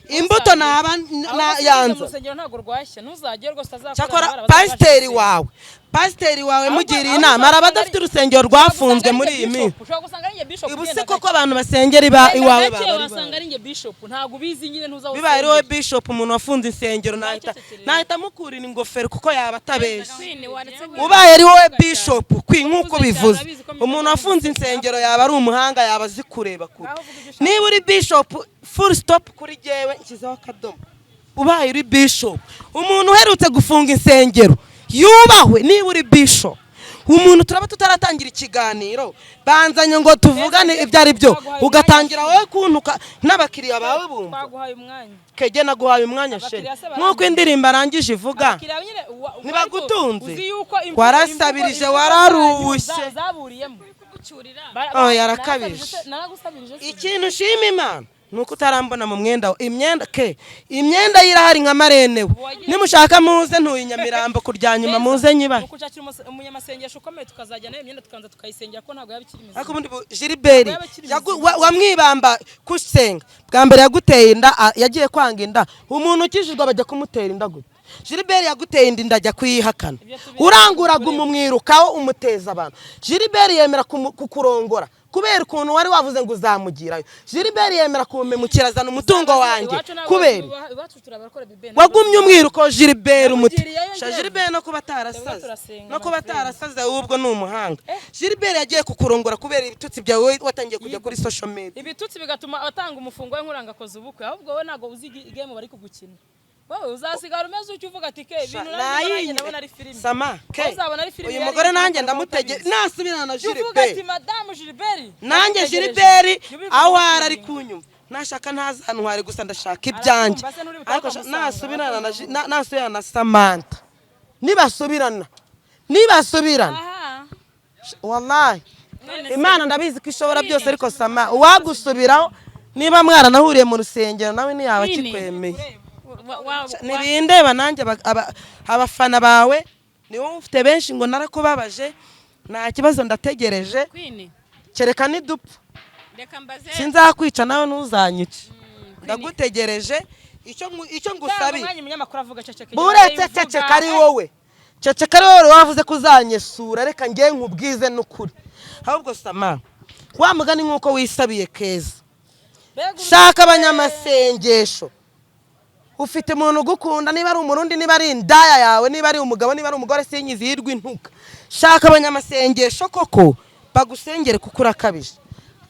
imbuto naba Aho basubiza mu yanza. rusengero ntabwo rwashya, ntuzajye rwose, utazakora Cyakora amabara bazabasha pasiteri gusenga. wawe, pasiteri wawe Ahubwo- mugiriye ahubwo inama, hari usanga abadafite urusengero rwafunzwe muri iyi minsi. Ushobora gusanga ari njye bishop Ubu se ugenda koko gake. abantu basengera iba Genda iwawe gake baba ari wasanga ari njye bishop, ntabwo ubizi nyine, ntuza. Bibaye ari wowe bishop, umuntu wafunze insengero nahita Nacecekere. nahita mukurira ingofero kuko yaba atabeshye. Queen, waretse Ubaye ari wowe bishop kwi nk'uko Uvuze cyane, bivuze, abizi ko umuntu wafunze insengero yaba ari umuhanga, yaba azi kureba kure. Ngaho vuga ibyo ushaka. Niba uri bishop, full stop, kuri jyewe nshyizeho akadomo. Ubaye uri bishop, umuntu uherutse gufunga insengero yubahwe. Niba uri bishop, umuntu turaba tutaratangira ikiganiro, banzanye ngo tuvugane ibyo ari byo, ugatangira wowe kuntuka n'abakiriya bawe bumva. Twaguhaye umwanya. Kege, naguhaye umwanya sheri. Abakiriya se Nk'uko indirimbo arangije ivuga. Abakiriya nyine Ntibagutunze. Uzi yuko Warasabirije, imvugo wararushye. zaburiyemo. Kugucyurira. Oh, yarakabije. Naragusabirije se. Ikintu ushima Imana ni uko utarambona mu mwenda, imyenda ke, imyenda ye irahari nka marene we. Nimushaka muze, ntuye i Nyamirambo kurya nyuma, muze nyibahe. Ni ukushakira umunyamasengesho ukomeye, tukazajya nayo imyenda tukanza tukayisengera, ko ntabwo yaba ikiri mizima. Ariko ubundi Gilbert Yaba akiri wamwibamba kusenga bwa mbere yaguteye inda, yagiye kwanga inda. Umuntu ukijijwe bajya kumutera inda gute? Gilbert yaguteye inda, inda ajya kuyihakana. Ibyo tubireba. Uranguraga umumwirukaho, umuteza abantu. Gilbert yemera kukurongora kubera ukuntu wari wavuze ngo uzamugirayo. Gilbert yemera kumemukira, azana umutungo wanjye Iwacu ntabwo kubera iwacu turabakora bibe. Wagumye umwiruko Gilbert umuti. Namugiriyeyo Sha njyewe. Gilbert no kuba atarasaze, Turasenga, no kuba my friend. atarasaze, ahubwo ni umuhanga. Gilbert yagiye kukurongora kubera ibitutsi byawe watangiye kujya kuri social media. Ibitutsi bigatuma atanga umufungo we nkuranga akoze ubukwe. Ahubwo wowe ntabwo uzi game bari kugukina, wowe uzasigara umeze utyo uvuga ati ke ibintu nanjye ndabona ari filime. Sama ke. Wowe uzabona ari filime Uyu yari mugore iri nanjye gukora ndamutege utabizi. nasubirana na Jya uvuga ati Gilbert. Madamu Gilbert Nanjye ndagutegereje. Gilbert Jya ubivuga aho ari ari ukirinda. kunyumva, nashaka ntazantware, gusa ndashaka ibyanjye. Arakumva se, nturi butahe Ariko ukamusanga, nasubirana na nasubirana na Samantha, nibasubirana, nibasubirana, Aha. wallahi. None se- Imana ndabizi ko ishobora byose, ariko sama uwagusubiraho, niba mwaranahuriye mu rusengero, nawe ntiyaba Queen. akikwemeye. Wa- Ntibindeba nanjye abafana bawe ni wowe ufite benshi ngo narakubabaje. Nta kibazo, ndategereje. Queen, Kereka nidupfa. reka mbaze. Sinzakwica, nawe ntuzanyice, ndagutegereje. Icyo Tanga ngusabiye umwanya umunyamakuru avuga, ceceka. Buretse, ceceka ari wowe, ceceka ari wowe wavuze ko uzanyesura. Reka ngewe nkubwize n'ukuri. Ahubwo sama wa mugani nk'uko wisabiye Keza, shaka abanyamasengesho. Ufite umuntu ugukunda, niba ari Umurundi, niba ari indaya yawe, niba ari umugabo, niba ari umugore, sinyizi yirwa intuka. Shaka abanyamasengesho koko bagusengere kuko urakabije.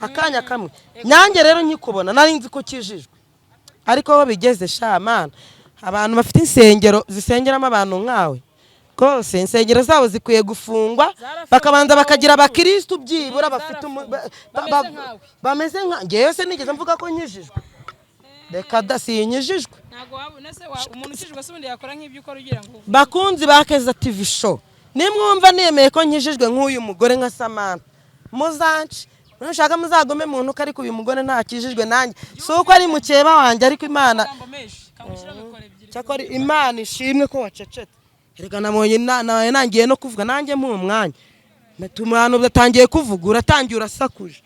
Akanya kamwe nyange rero nkikubona nari nzi ko ukijijwe, ariko aho bigeze shamana, abantu bafite insengero zisengeramo abantu nkawe rwose, insengero zabo zikwiye gufungwa, Zarafunzwe. bakabanza bakagira abakirisitu byibura bafite Bameze nkawe. Bameze nka ngewe. Se nigeze mvuga ko nkijijwe? Reka da, sinkijijwe. Ntabwo waba se umuntu ukijijwe se ubundi yakora nk'ibyo ukora ugira ngo Bakunzi ba Keza TV Show, nimwumva nemeye ko nkijijwe nk'uyu mugore nka Samantha, muzance, nushaka muzagume mu ntuka, ariko uyu mugore ntakijijwe. Nanjye si uko ari mukeba wanjye, ariko Imana amagambo menshi kamushyira mikoro ebyiri. Cyakora Imana ishimwe ko wacecetse. Erega nabonye nawe nangiye no kuvuga, nanjye mpa umwanya. Natuma udatangiye kuvuga, uratangiye urasakuje.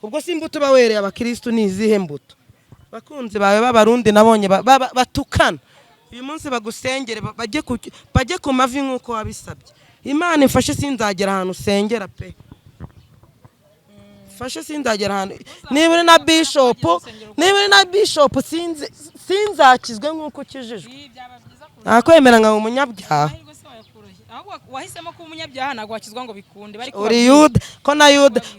Ubwo si imbuto uba wereye abakirisitu ni izihe mbuto? Bakunzi bawe b'Abarundi nabonye batukana uyu munsi, bagusengere, bajye ku mavi nk'uko wabisabye. Imana imfashe sinzagera ahantu usengera pe, fashe sinzagera ahantu. Niba uri na bishop, niba uri na bishop, sinzakizwe nk'uko ukijijwe. Ibi byaba byiza kurusha. Nakwemera nkaba umunyabyaha. Amahirwe se wayakurahe? Ahubwo wahisemo kuba umunyabyaha, ntabwo wakizwa ngo bikunde bari Uri Yuda,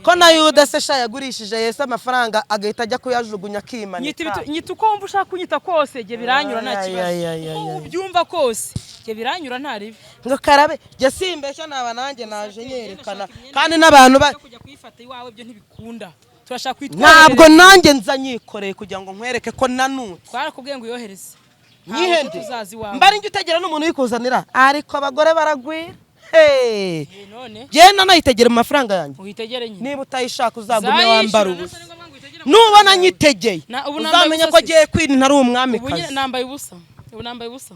ko na Yuda se sha yagurishije Yesu amafaranga agahita ajya kuyajugunya Nyita akimanika. Nyita uko wumva ushaka kunyita kose, jye biranyura nta Ay, kibazo. ay, ay, ay, Uko ay. ubyumva kose, jye biranyura nta ribi. Ngo karabe, jye simbeshya, naba nanjye naje nyerekana kandi n'abantu ba Yo kujya kuyifata iwawe byo ntibikunda, turashaka Ntabwo kwitwoherereza. nanjye nza nyikoreye kugira ngo nkwereke ko nanutse. Twarakubwiye ngo uyohereze. Nyihende. Tuzazi iwawe. Mba ari njye utegera n'umuntu uyikuzanira, ariko abagore baragwira. Hey! Eh, none Genda nayitegera mu mafaranga yanjye. Uyitegere nyine. Niba utayishaka uzagume Zayishyura, wambara none ubusa. se ni ngombwa ngo uyitegere mu Nubona mafaranga yawe? nyitegeye, Ubu nambaye uzamenya ubusa ko se? agiye kwini ntari Ubu nyine umwamikazi. nambaye ubusa, ubu nambaye ubusa.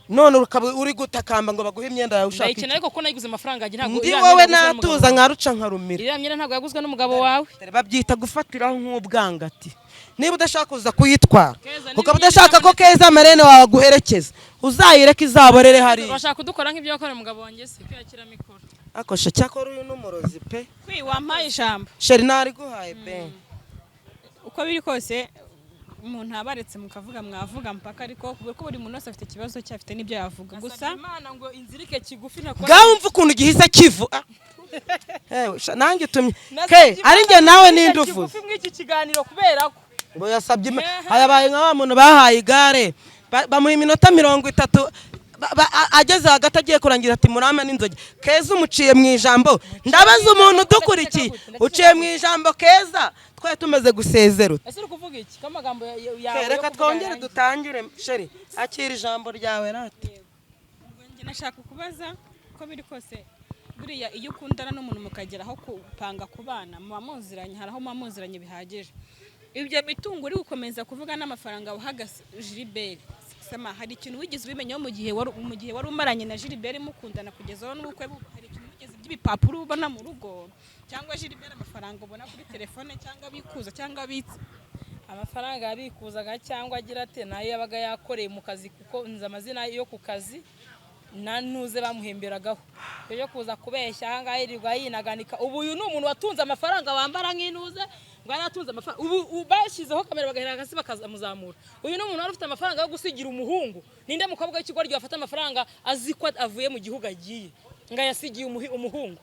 None ukaba uri gutakamba ngo baguhe imyenda yawe ushaka Ndayikeneye, iki? ariko kuko nayiguze amafaranga yanjye, ntabwo Ndi iriya wowe myenda yaguzwe n'umugabo natuza wawe. nkaruca nkarumira. Iriya myenda ntabwo yaguzwe n'umugabo wawe. Dore babyita gufatiraho nk'ubwangati. Niba udashaka kuza kuyitwara, Keza, niba ukaba imyenda udashaka ko itabonetse- Keza Marene wawe aguherekeza, uzayireke izaborere hariya. Urashaka kudukora nk'ibyo wakoreye umugabo wanjye se, kwiyakira mikoro? Akosha, cyakora uyu n'umurozi pe. Kwi wampaye ijambo. Chérie, nariguhaye pe. Uko biri kose, umuntu abaretse mukavuga, mwavuga mpaka, ariko kuko buri muntu wese afite ikibazo cye, afite n'ibyo yavuga gusa. Nasabye Imana ngo inzirike kigufi ntakora. Ngaho wumva ukuntu gihise kivu. Ah. Hewe, sha, nanjye utumye Nasabye ke ari Imana njye nawe ngo inzirike ninde uvuze? kigufi muri iki kiganiro kubera ko Ngo yasabye hayabaye nka wa muntu bahaye igare, bamuha iminota 30, ageze hagati agiye kurangira ati: "Murama n'inzogi." Keza, umuciye mu ijambo. Ndabaza umuntu udukurikiye, uciye mu ijambo Keza, twari tumaze gusezera. Ese uri kuvuga iki ko amagambo yawe yo Reka kuvuga twongere yarangiye? dutangire. Chérie, akira ijambo ryawe rata. Ubwo njye nashaka kubaza, uko biri kose buriya iyo ukundana n'umuntu mukagera aho kupanga kubana, muba muziranye, hari aho muba muziranye bihagije. Ibyo mitungo uri gukomeza kuvuga n'amafaranga wahaga Gilbert Sama, hari ikintu wigeze ubimenyaho mu gihe wari umaranye na Gilbert mukundana kugeza aho n'ubukwe buba? Hari ikintu wigeze by'ibipapuro ubona mu rugo, cyangwa Gilbert amafaranga ubona kuri telefone, cyangwa abikuza cyangwa abitsa? Amafaranga yabikuzaga cyangwa agira ate, nayo yabaga yakoreye mu kazi, kuko nzi amazina yo ku kazi na ntuze bamuhemberagaho. Ibyo byo kuza kubeshya aha ngaha yirirwa yinaganika. Ubu uyu ni umuntu watunze amafaranga wambara nk'intuze ngo yaratunze amafaranga. Ubu bashyizeho kamera bagahera hasi bakamuzamura. Uyu ni umuntu wari ufite amafaranga yo gusigira umuhungu. Ninde mukobwa w'ikigoryi wafata amafaranga azi ko avuye mu gihugu agiye ngo ayasigiye umuhungu,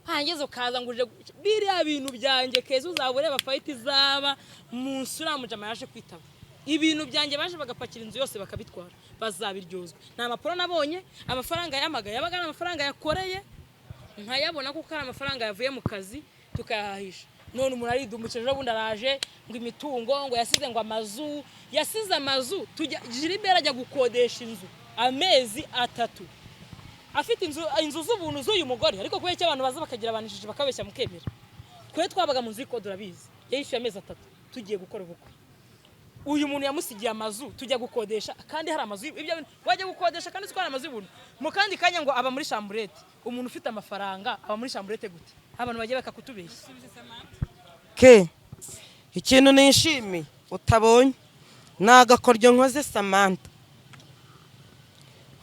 hangeze ukaza ngo uje biriya bintu byanjye? Keza, uzaba ureba fight izaba munsi. Uriya mujama yaje kwitaba ibintu byanjye, baje bagapakira inzu yose bakabitwara, bazabiryozwa. Nta mpapuro nabonye. Amafaranga yamaga yabaga ari amafaranga yakoreye, nkayabona kuko ari amafaranga yavuye mu kazi, tukayahahisha. None umuntu aridumukije, ejo bundi araje ngo imitungo, ngo yasize, ngo amazu, yasize amazu. Tujya Gilbert ajya gukodesha inzu amezi 3, afite inzu z'ubuntu z'uyu mugore. Ariko kubera icyo abantu baza bakagira abantu injiji, bakabeshya mukemera. Twe twabaga mu nzu y'ikode, urabizi, yayishyuye amezi 3 tugiye gukora ubukwe. Uyu muntu yamusigiye amazu, tujya gukodesha kandi hari amazu ibyo bintu wajya gukodesha kandi uzi ko hari amazu y'ubuntu. Mu kandi kanya ngo aba muri chambrette. Umuntu ufite amafaranga aba muri chambrette gute? Abantu bagiye bakakutubeshya. Ke ikintu nishimiye utabonye ni agakoryo nkoze. Samantha,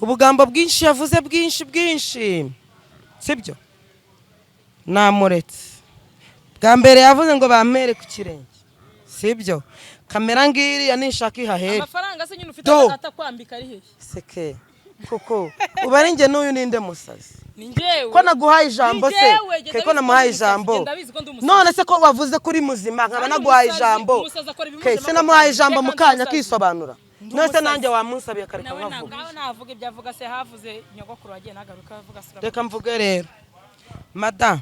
ubugambo bwinshi yavuze, bwinshi bwinshi, sibyo? Namuretse. Bwa mbere yavuze ngo bampere ku kirenge, sibyo? Kamera ngiriya nishaka ihahere. Amafaranga se nyine ufite Do. atakwambika ari hehe? Seke kuko uba ari njye n'uyu, ninde musazi? Ni njyewe. Ko naguhaye ijambo Ni se? njyewe, Ke genda ko namuhaye bizi ko ndi ijambo. umusazi, genda bizi ko ndi umusazi. None se ko wavuze ko uri muzima, nkaba Kandi naguhaye ijambo? umusazi akora Ke ibimujemo se namuhaye ako ijambo kanya. mu kanya Umusazi. akisobanura. Ndi None se umusazi. nanjye wamunsabiye akareka Nawe nkavuga? Ngaho navuga ibyo avuga se, havuze nyogokuru wagiye nagaruka avuga sura. Reka mvuge rero, madamu.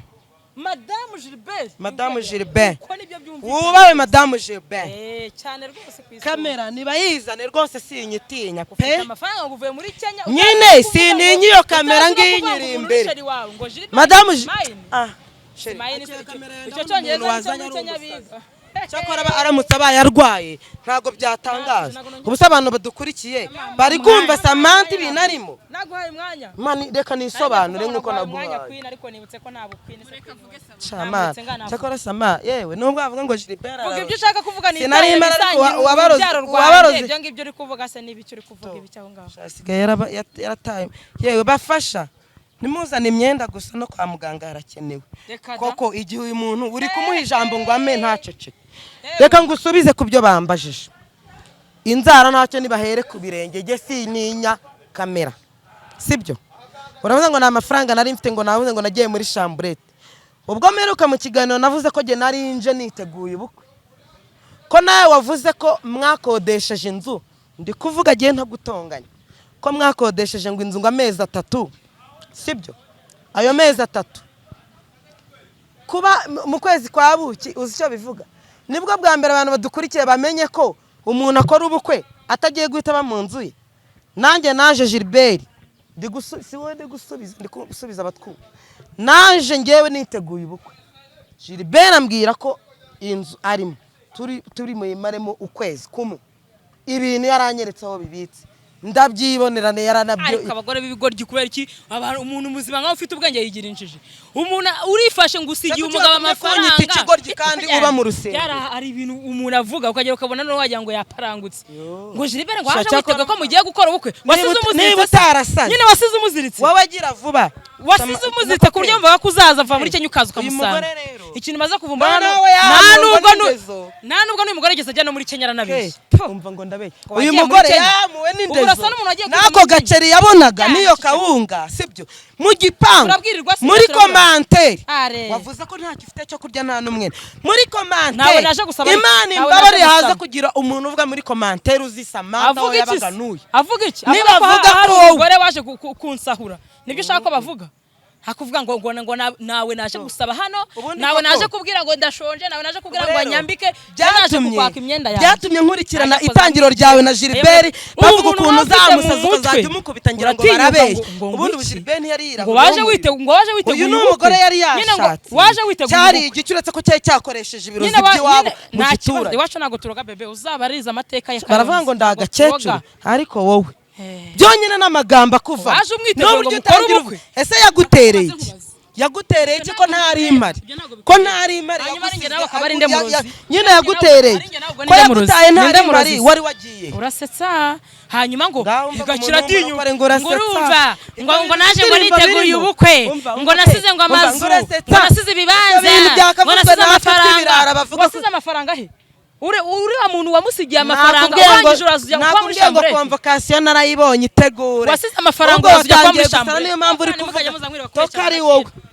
Madamu Gilbert. Madamu Gilbert. Uko nibyo byumvikana. Wubawe madamu Gilbert. Eh, cyane rwose ku isura. Kamera nibayizane rwose, sinyitinya Ufite pe. amafaranga ngo uvuye muri Kenya. Nyine, utazi kuvuga sintinya ngo- iyo kamera utazi no ngiyi kuvuga ngo nyiri umuntu imbere. uri chéri wawe ngo Gilbert Madamu mine. Ah, chérie, Mine akira icyo kamera yawe, icyo ndabona cyongereza umuntu nicyo wazanye muri ari Kenya umusazi. biga. Cyakora aramutse abaye arwaye ntabwo byatangaza. Ntabwo nongera- Ubusa abantu badukurikiye bari kumva Samantha ibintu arimo. Naguhaye umwanya. Mani, reka nisobanure nk'uko Naguhaye umwanya, naguhaye. Queen, ariko nibutse ko nta buqueen se Queen. Chama, Namuretse ngana cyakora sama, yewe nubwo bavuga ngo Gilbert Vuga ibyo ushaka kuvuga ni Sinari mara ariko urubyaro rwanjye. Ibyo ngibyo uri kuvuga se n'ibiki uri kuvuga ibiki aho ngaho? Asigaye yarataye. Yewe bafasha, ntimuzane imyenda gusa, no kwa muganga harakenewe. Reka da. Koko igihe uyu muntu uri kumuha ijambo ngo ame ntaceceke. Reka ngusubize ku byo bambajije. Inzara ntacyo, nibahere ku birenge. Jye sininya kamera, sibyo? Uravuze ngo ni amafaranga nari mfite, ngo navuze ngo nagiye muri chambrette. Ubwo mperuka mu kiganiro navuze ko jye nari nje niteguye ubukwe, ko nawe wavuze ko mwakodesheje inzu. Ndi kuvuga agiye ntagutonganya, ko mwakodesheje ngo inzu ngo amezi 3, sibyo? Ayo mezi 3 kuba mu kwezi kwa buki, uzi icyo bivuga? Nibwo bwa mbere abantu badukurikiye bamenye ko umuntu akora ubukwe atagiye guhita aba mu nzu ye. Nanjye naje Gilbert, si wowe ndi gusubiza, ndi gusubiza abatwumva. Naje ngewe niteguye ubukwe, Gilbert ambwira ko inzu arimo turi muyimaremo ukwezi kumwe. Ibintu yaranyeretse aho bibitse, ndabyibonera, yaranabyo. Ariko abagore b'ibigoryi, kubera iki umuntu muzima nkaho ufite ubwenge yigira injiji? Umuntu urifashe ngo usigiye Kuki umugabo watumye amafaranga. kunyita ikigoryi kandi uba mu rusengero? Byara, hari ibintu umuntu avuga ukagera ukabona noneho wagira ngo yaparangutse, ngo Gilbert ngo Sha, waje cyakora witega ko mugiye gukora ubukwe, wasize niba umuziritse se? utarasaze. Nyine wasize umuziritse. Wowe agira vuba. Wasize umuziritse ku buryo wumvaga ko uzaza mva muri Kenya ukaza Uyu ukamusanga. mugore rero. Ikintu maze kuvumbura Noneho hano, we nta yahamurwa nubwo n'indezo. Nta nubwo n'uyu mugore yigeze ajya no muri Kenya, aranabeshya. Umva ngo ndabeshya. Ngo Uyu wagiye muri mugore Kenya. yamuwe Ubu n'indezo urasa n'umuntu wagiye kwiga n'ako muri Kenya. gaceri yabonaga Ya, n'iyo ceceka. kawunga, sibyo? Mu gipangu Turabwirirwa se, muri turabwira. commentaire Are. wavuze ko ntacyo ufite cyo kurya, nta n'umwene muri commentaire. Ntawe naje gusaba ariko. Imana Ntawe imbabarire, naje haza gusaba. kugira umuntu uvuga muri commentaire uzi Samantha aho Avuga iki yabaga se? n'uyu. Avuga iki? Niba Avuga ko avuga hari ko wowe- umugore waje kunsahura, nibyo ushaka ko bavuga? Hakuvuga ngo nawe naje gusaba hano, Ubundi nawe koko- naje kubwira ngo ndashonje, nawe naje kubwira ngo Rero, anyambike, nawe naje kukwaka imyenda yawe. Byatumye nkurikirana Naje koza- itangiro ryawe na Gilbert, Ubu bavuga umuntu ukuntu waba ufite mu uzamusaza mutwe, ukazajya umukubita, ngira ngo uratinyuka barabeshya. ngo Ubundi iki? Gilbert ntiyari Ngo yirahuriye waje umuriro. wite ngo waje witeguye Uyu ni ubukwe. umugore yari Nyine ngo yashatse, waje witeguye cyari ubukwe. igice, uretse ko cyari cyakoresheje ibirozi Nyine by'iwabo nyine mu nta kibazo. giturage. Iwacu ntabwo turoga, bebe, uzaba arize amateka ya Baravuga ngo Kayonza. Ntabwo ndagakecuru, turoga. ariko wowe byonyine n'amagambo akuva Waje umwiteguro ngo n'uburyo mukore utangira ubukwe. Ese yagutereye iki? Nkubaze. Yagutereye iki ko ntari imari? Ibyo ntabwo Ko ntari imari? Hanyuma ari njye Yagusize nawe akaba ari nde murozi? Nyine yagutereye Ari njye nawe ubwo ko ni nde murozi? yagutaye Ni ntari nde imari murozi? wari wagiye. Urasetsa. Hanyuma ngo Ngaho umva igakira umuntu atinyuka w'umurokore ngo ngo urasetsa. urumva ngo naje ngo Indirimbo niteguye birimo. ubukwe, Umva, ngo umva, nasize ngo umva, amazu, ngo urasetsa. ngo nasize ibibanza, Ibyo bintu ngo byakavuzwe nasize natwe amafaranga. tw'ibirara bavuga ko- Wasize amafaranga he? Uriya muntu wamusigiye amafaranga, Nakubwiye ngo- urangije uraza ujya kuba muri nakubwiye ngo chambre. Convocation narayibonye, itegure. Wasize amafaranga, Ubwo uraza ujya kuba watangiye muri gusara, chambre. niyo mpamvu uri Kandi kuvuga mukajya muza mwiriwe kubeshya toka ari agaciro. wowe.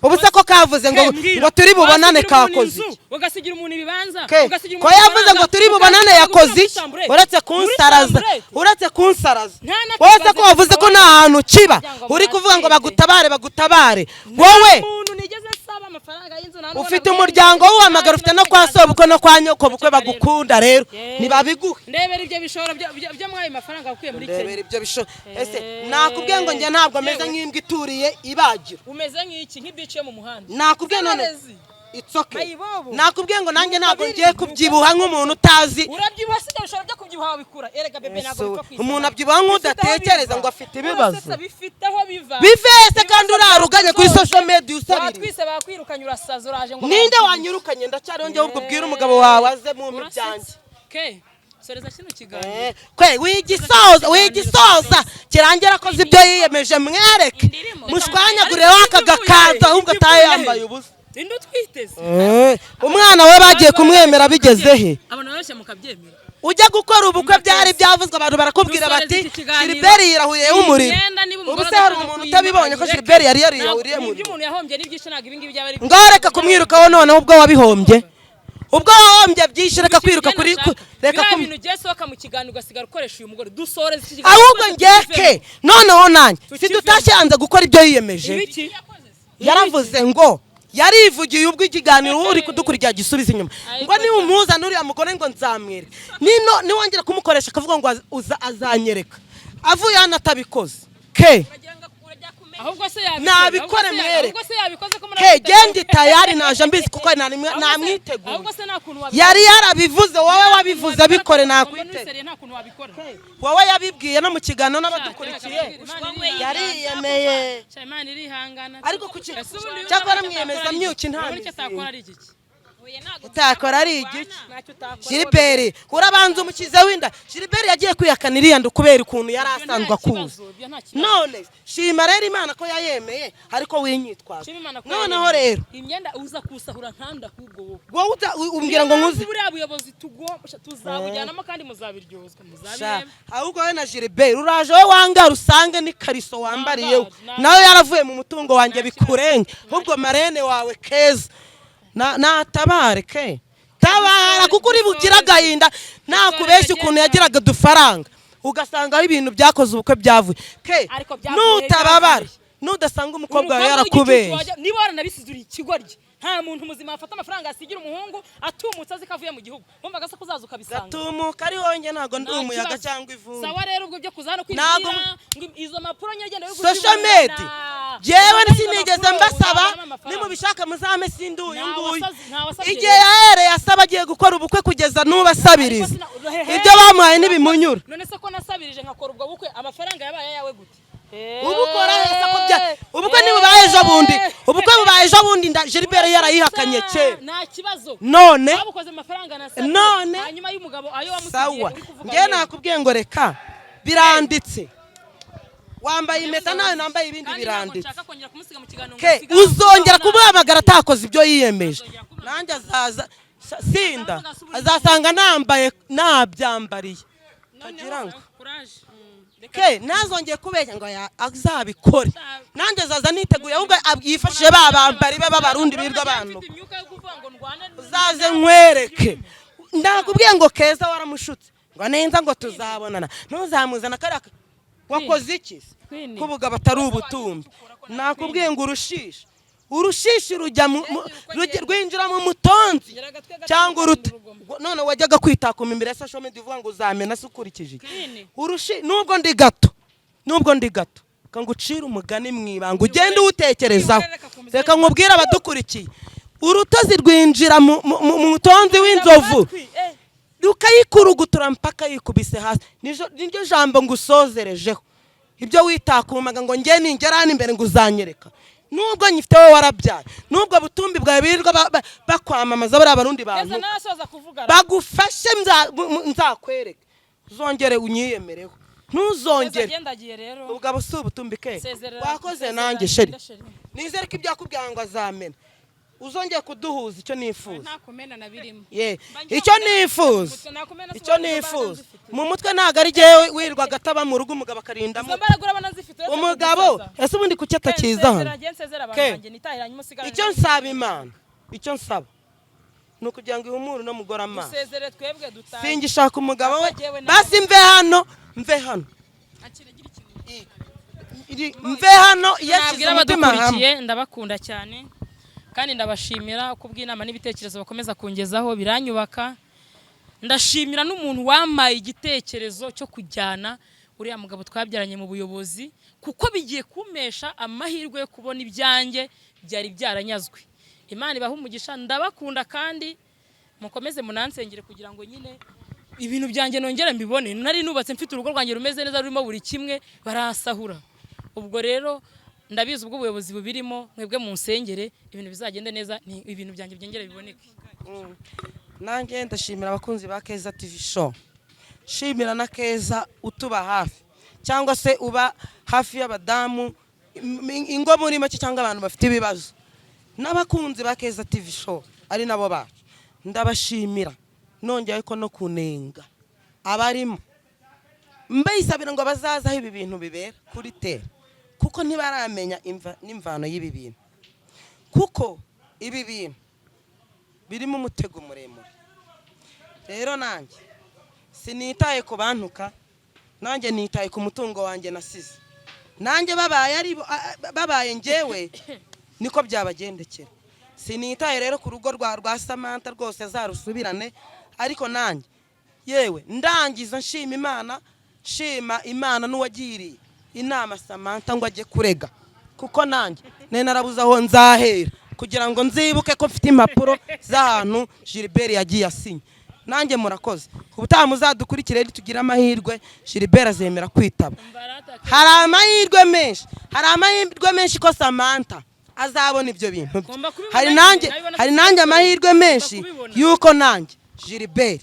Ubu se ko kavuze ngo Mbwira, ngo turi bubonane, wasigira umuntu kakoze inzu, iki? ugasigira umuntu ibibanza, Ke, ugasigira ko umuntu yavuze ngo amafaranga, turi bubonane, ukaza yakoze gukora iki? muri Uretse chambre. kunsaraza, Muri chambre. uretse kunsaraza, Nta n'akabazo wowe se ko wavuze ko nta hantu kiba, Kugira ngo uri kuvuga ngo muratwite. bagutabare, bagutabare wowe. Umuntu nigeze nsaba amafaranga y'inzu, nta n'uwo Ufite nabwiye. umuryango w'uhamagara, ufite no kwa sobukwe no kwa nyokobukwe bagukunda, rero Yeah. ntibabiguhe. Ndebera ibyo bishoro byo mwayo mafaranga wakuye muri Ndebera Kenya. ibyo bishoro. Ese nakubwiye ngo njye ntabwo meze nk'imbwa ituriye ibagiro? Umeze nk'iki, nk'ibici yo mu muhanda. Nakubwiye none Z'abarezi. it's okay. Mayibobo. Nakubwiye ngo nanjye ntabwo Nuko ngiye biri, kubyibuha nk'umuntu utazi. Urabyibuha si ibyo bishoro byo kubyibuha wabikura? Erega bebe, ntabwo bipfa kwisana. Umuntu abyibuha nk'udatekereza ngo afite ibibazo. Urasetsa, bifite aho biva. Bivese kandi uraruganye kuri social media usabiriza. Watwise bakwirukanye, urasaza, uraje ngo Ninde barakwice. wanyirukanye? Ndacyariho njyewe. Ubwo ubwira umugabo wawe aze mu byanjye. Urasetsa. Ke, soreza kino kiganiro. Kwe wigisoza, wigisoza kirangira akoze ibyo yiyemeje, mwereke Indirimo. mushwanyagure waka gakanzu, ahubwo atahe yambaye ubusa. Ninde utwiteze? Umwana we bagiye kumwemera bigeze he? Abantu benshi mukabyemera. Ujya gukora ubukwe byari byavuzwe, abantu barakubwira Dusoreze bati iki kiganiro. Gilbert yirahuriye umuriro. Imyenda niba Ubu umugore se hari adashaka umuntu kuyima, utabibonye ko ayireke. Gilbert yari yariyahuriye Ntabwo umuriro? ibyo umuntu yahombye ni byinshi, ntabwo ibi ngibi byaba ari Ngaho reka kumwirukaho noneho. Ubwo wabihombye, ubwo wahombye byinshi, reka kwiruka kuri reka biriya kum bintu ugiye sohoka mu kiganiro ugasigara ukoresha uyu mugore. Dusoreze iki kiganiro. Ahubwo ngeke noneho nanjye Tukivemo. sidutashye yanze gukora ibyo yiyemeje. Ibiki? Yaravuze ngo yarivugiye ubwo ikiganiro uri kudukurikira gisubiza inyuma ngo niwumuzana uriya mugore ngo nzamwereka, nino niwongera kumukoresha akavuga ngo azanyereka avuye hano atabikoze ke. Ahubwo se yabikoze? Nabikore mwereke. Ahubwo se yabikoze ko muri Ke gendi tayari naje mbizi kuko namwiteguye. Ahubwo se nta kuntu wabikora? Yari yarabivuze, wowe wabivuze bikore, nakwitega. Nakwitega, nta kuntu wabikora. Wowe yabibwiye no mu kiganiro n'abadukurikiye, yariyemeye. Sha, Imana irihangana. Ariko Ese ubundi cyakora urabona mwiyemeza icyo atakora ari myuki iki? nta Urabona icyo mizingo. atakora ari iki? Utakora ari igiki? Ntacyo utakora. Gilbert urabanza umukize w'inda. Gilbert yagiye kwihakana iriya nda kubera ukuntu yari Ibyo nta asanzwe akuzi. kibazo, ibyo nta kibazo. None shima rero Imana ko yayemeye, ariko winyitwaza. Shima Imana ko Noneho yayemeye. rero Imyenda uza kusahura nkanda ahubwo wowe. Wowe umbwira ngo nkuze. Buriya buyobozi tugomba tuzabujyanamo kandi muzabiryozwa, Sha, muzabireba. ahubwo wowe na Gilbert uraje wowe wangara usange n'ikariso wambariyeho Nangara, nawe yaravuye mu mutungo wanjye, bikurenge. Ahubwo marene wawe keza natabare ke, tabara kuko uri bugire agahinda. Nakubeshya ukuntu yagiraga udufaranga, ugasanga aho ibintu byakoze ubukwe byavuye ke. Ariko byavuye, Nutababara byavuye. Nudasanga umukobwa wawe Umukobwa w'igicucu yarakubeshye. Niba waranabisize uri ikigoryi. Nta muntu muzima wafata amafaranga asigira umuhungu atumutse azi ko avuye mu gihugu, wumvaga se ko uzaza ukabisanga? Gatumuka ari wonge, ntabwo ndi Nta umuyaga kibazo. cyangwa ivumbi. Sawa rero, ubwo byo kuza hano Ntabwo kwibwira ngo izo mpapuro nyagenda yo Social media, jewe sinigeze mbasaba. Nimubishaka muzame, sindi uyu nguyu. Igihe yahereye asaba agiye gukora ubukwe kugeza n'ubu asabiriza, ibyo bamuhaye ntibimunyura. None se ko nasabirije nkakora ubwo bukwe, amafaranga yabaye ayawe gute? Ubukora hese ko bya ubukwe ntibubaye ejo bundi? Ubukwe bubaye ejo bundi, nda Gilbert yarayihakanye kera. Nta kibazo. None Babukoze amafaranga nasabye. None Hanyuma y'umugabo ayo wamusigiye Sawa. uri kuvuga Njyewe rero. nakubwiye ngo reka, biranditse, wambaye impeta nawe nambaye ibindi. Kandi ntabwo Biranditse. nshaka kongera kumusiga mu kiganiro ngo Ke nsiga- uzongera kumuhamagara atakoze ibyo yiyemeje, nanjye azaza sinda azasanga nambaye nabyambariye. Kagira ngo Courage. ke ntazongeye kubeshya ngo azabikore, nanjye azaza niteguye. Ahubwo yifashije ba bambari be b'Abarundi birirwa abantu. Mfite imyuka yo kuvuga ngo ndwane. Uzaze nkwereke. Ndakubwiye ngo Keza waramushutse ngo nenza ngo tuzabonana, ntuzamuzana. Kariya wakoze iki se? Queen. Kubuga batari ubutumbi. Nakubwiye ngo urushishi rujya rwinjira mu mutonzi cyangwa uruti. None wajyaga kwitakuma imbere ya social media uvuga ngo uzamena se ukurikije iki? Queen. Urushi, nubwo ndi gato, nubwo ndi gato, reka ngucire umugani mu ibanga ugende uwutekerezaho. Reka nkubwire abadukurikiye, urutozi rwinjira mu mutonzi w'inzovu rukayikurugutura mpaka yikubise hasi. Niryo jambo ngusozerejeho. Ibyo witakumaga ngo njye ningera hano imbere ngo uzanyereka, nubwo nyifite wowe warabyaye, nubwo butumbi bwawe birirwa bakwamamaza bariya Barundi Keza bantu narasoza kuvuga. bagufashe, nzakwereke, uzongere unyiyemereho, ntuzongere. Agenda agiye rero. Ubugabo si ubutumbi ke. Sezerera. Wakoze. Sezerera, Nanjye chérie, genda, chérie. nizere ko ibyo yakubwira ngo azamena, uzongeye kuduhuza, icyo nifuza. Nta kumena na birimo. Ye, icyo nifuza, Nakumena. icyo nifuza mu mutwe ntabwo ari jyewe wirirwaga ataba mu rugo, umugabo akarinda Izo mbaraga urabona zifite uretse umugabo. kugusaza. Ese ubundi kuki atakiza hano? Nsezera, njye nsezera abantu Ke. banjye nitahira, hanyuma usigarane. Icyo nsaba Imana, icyo nsaba ni ukugira ngo ihumure uno mugore amaso. Dusezere twebwe dutahe. Singishaka umugabo we. Jyewe nawe. Basi mve hano, mve hano. Mve hano iyo ashyize Nabwira umutima hamwe. abadukurikiye, ndabakunda cyane kandi ndabashimira kubw'inama n'ibitekerezo bakomeza kungezaho, biranyubaka. Ndashimira n'umuntu wampaye igitekerezo cyo kujyana uriya mugabo twabyaranye mu buyobozi, kuko bigiye kumpesha amahirwe yo kubona ibyanjye byari byaranyazwe. Imana ibahe umugisha, ndabakunda kandi mukomeze munansengere kugira ngo nyine ibintu byanjye nongere mbibone. Nari nubatse, mfite urugo rwanjye rumeze neza, rurimo buri kimwe, barasahura. Ubwo rero ndabizi ubwo ubuyobozi bubirimo, mwebwe munsengere ibintu bizagende neza, ni ibintu byanjye byongere biboneke. Nanjye ndashimira abakunzi ba Keza TV Show, shimira na Keza utuba hafi cyangwa se uba hafi y'abadamu, ingo muri make cyangwa abantu bafite ibibazo, n'abakunzi ba Keza TV Show ari nabo bacu, ndabashimira. Nongeye ko no kunenga abarimo, mbayisabira ngo bazaze aho ibi bintu bibera kuri tera, kuko ntibaramenya n'imvano y'ibi bintu, kuko ibi bintu birimo umutego muremure. Rero nanjye sinitaye ku bantuka, nanjye nitaye ku mutungo wanjye nasize. Nanjye babaye ari bo- babaye njyewe niko byabagendekera. Sinitaye rero ku rugo rwa Samantha, rwose azarusubirane. Ariko nanjye yewe ndangiza nshima Imana, nshima Imana n'uwagiriye inama Samantha ngo ajye kurega, kuko nanjye nari narabuze aho nzahera kugira ngo nzibuke ko mfite impapuro z'ahantu Gilbert yagiye asinya. Nanjye murakoze, ubutaha muzadukurikire. Tugire amahirwe Gilbert azemera kwitaba. Hari amahirwe menshi, hari amahirwe menshi ko Samantha azabona ibyo bintu bye. Ngomba kubibona. Hari nanjye Nabibona. Hari nanjye amahirwe menshi Ngomba kubibona. yuko nanjye Gilbert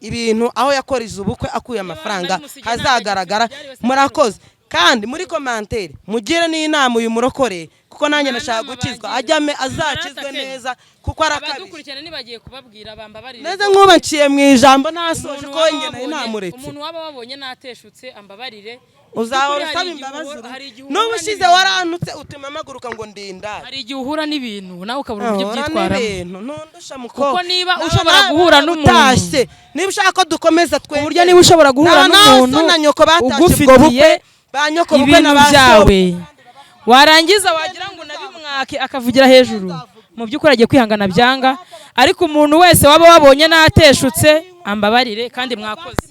ibintu aho yakoreze ubukwe akuye amafaranga narimusigiye hazagaragara. ntabwo agifite, Murakoze, kandi muri commentaire mugire n'inama uyu murokore, kuko nanjye Nta nashaka nama gukizwa. bangira. Ajyame azakizwe Barata neza kuko arakabije. Abadukurikirana nibagiye kubabwira bambabarire. Neza nk'uba nciye mu ijambo nasoje Umuntu ko waba njye nari namuretse. Umuntu waba wabonye nateshutse ambabarire. Uzahora By'ukuri usaba hari igihe imbabazi. hari igihe N'ubu uhura ushize n'ibintu. warantutse utuma mpaguruka ngo ndindare. Hari igihe uhura n'ibintu nawe ukabura uburyo Ahora byitwaramo. n'ibintu ntundusha mukobwa. Kuko niba ushobora guhura n'umuntu- Utashye, niba ushaka ko dukomeza twebwe, Ku buryo niba ushobora guhura Naba nawe n'umuntu so na nyoko batashye ubwo ugufitiye bukwe, ba nyoko bukwe ibintu na ba so. byawe. Warangiza wagira ngo unabimwake akavugira hejuru. Mu by'ukuri agiye kwihangana byanga, ariko umuntu wese waba wabonye nateshutse ambabarire, kandi mwakoze.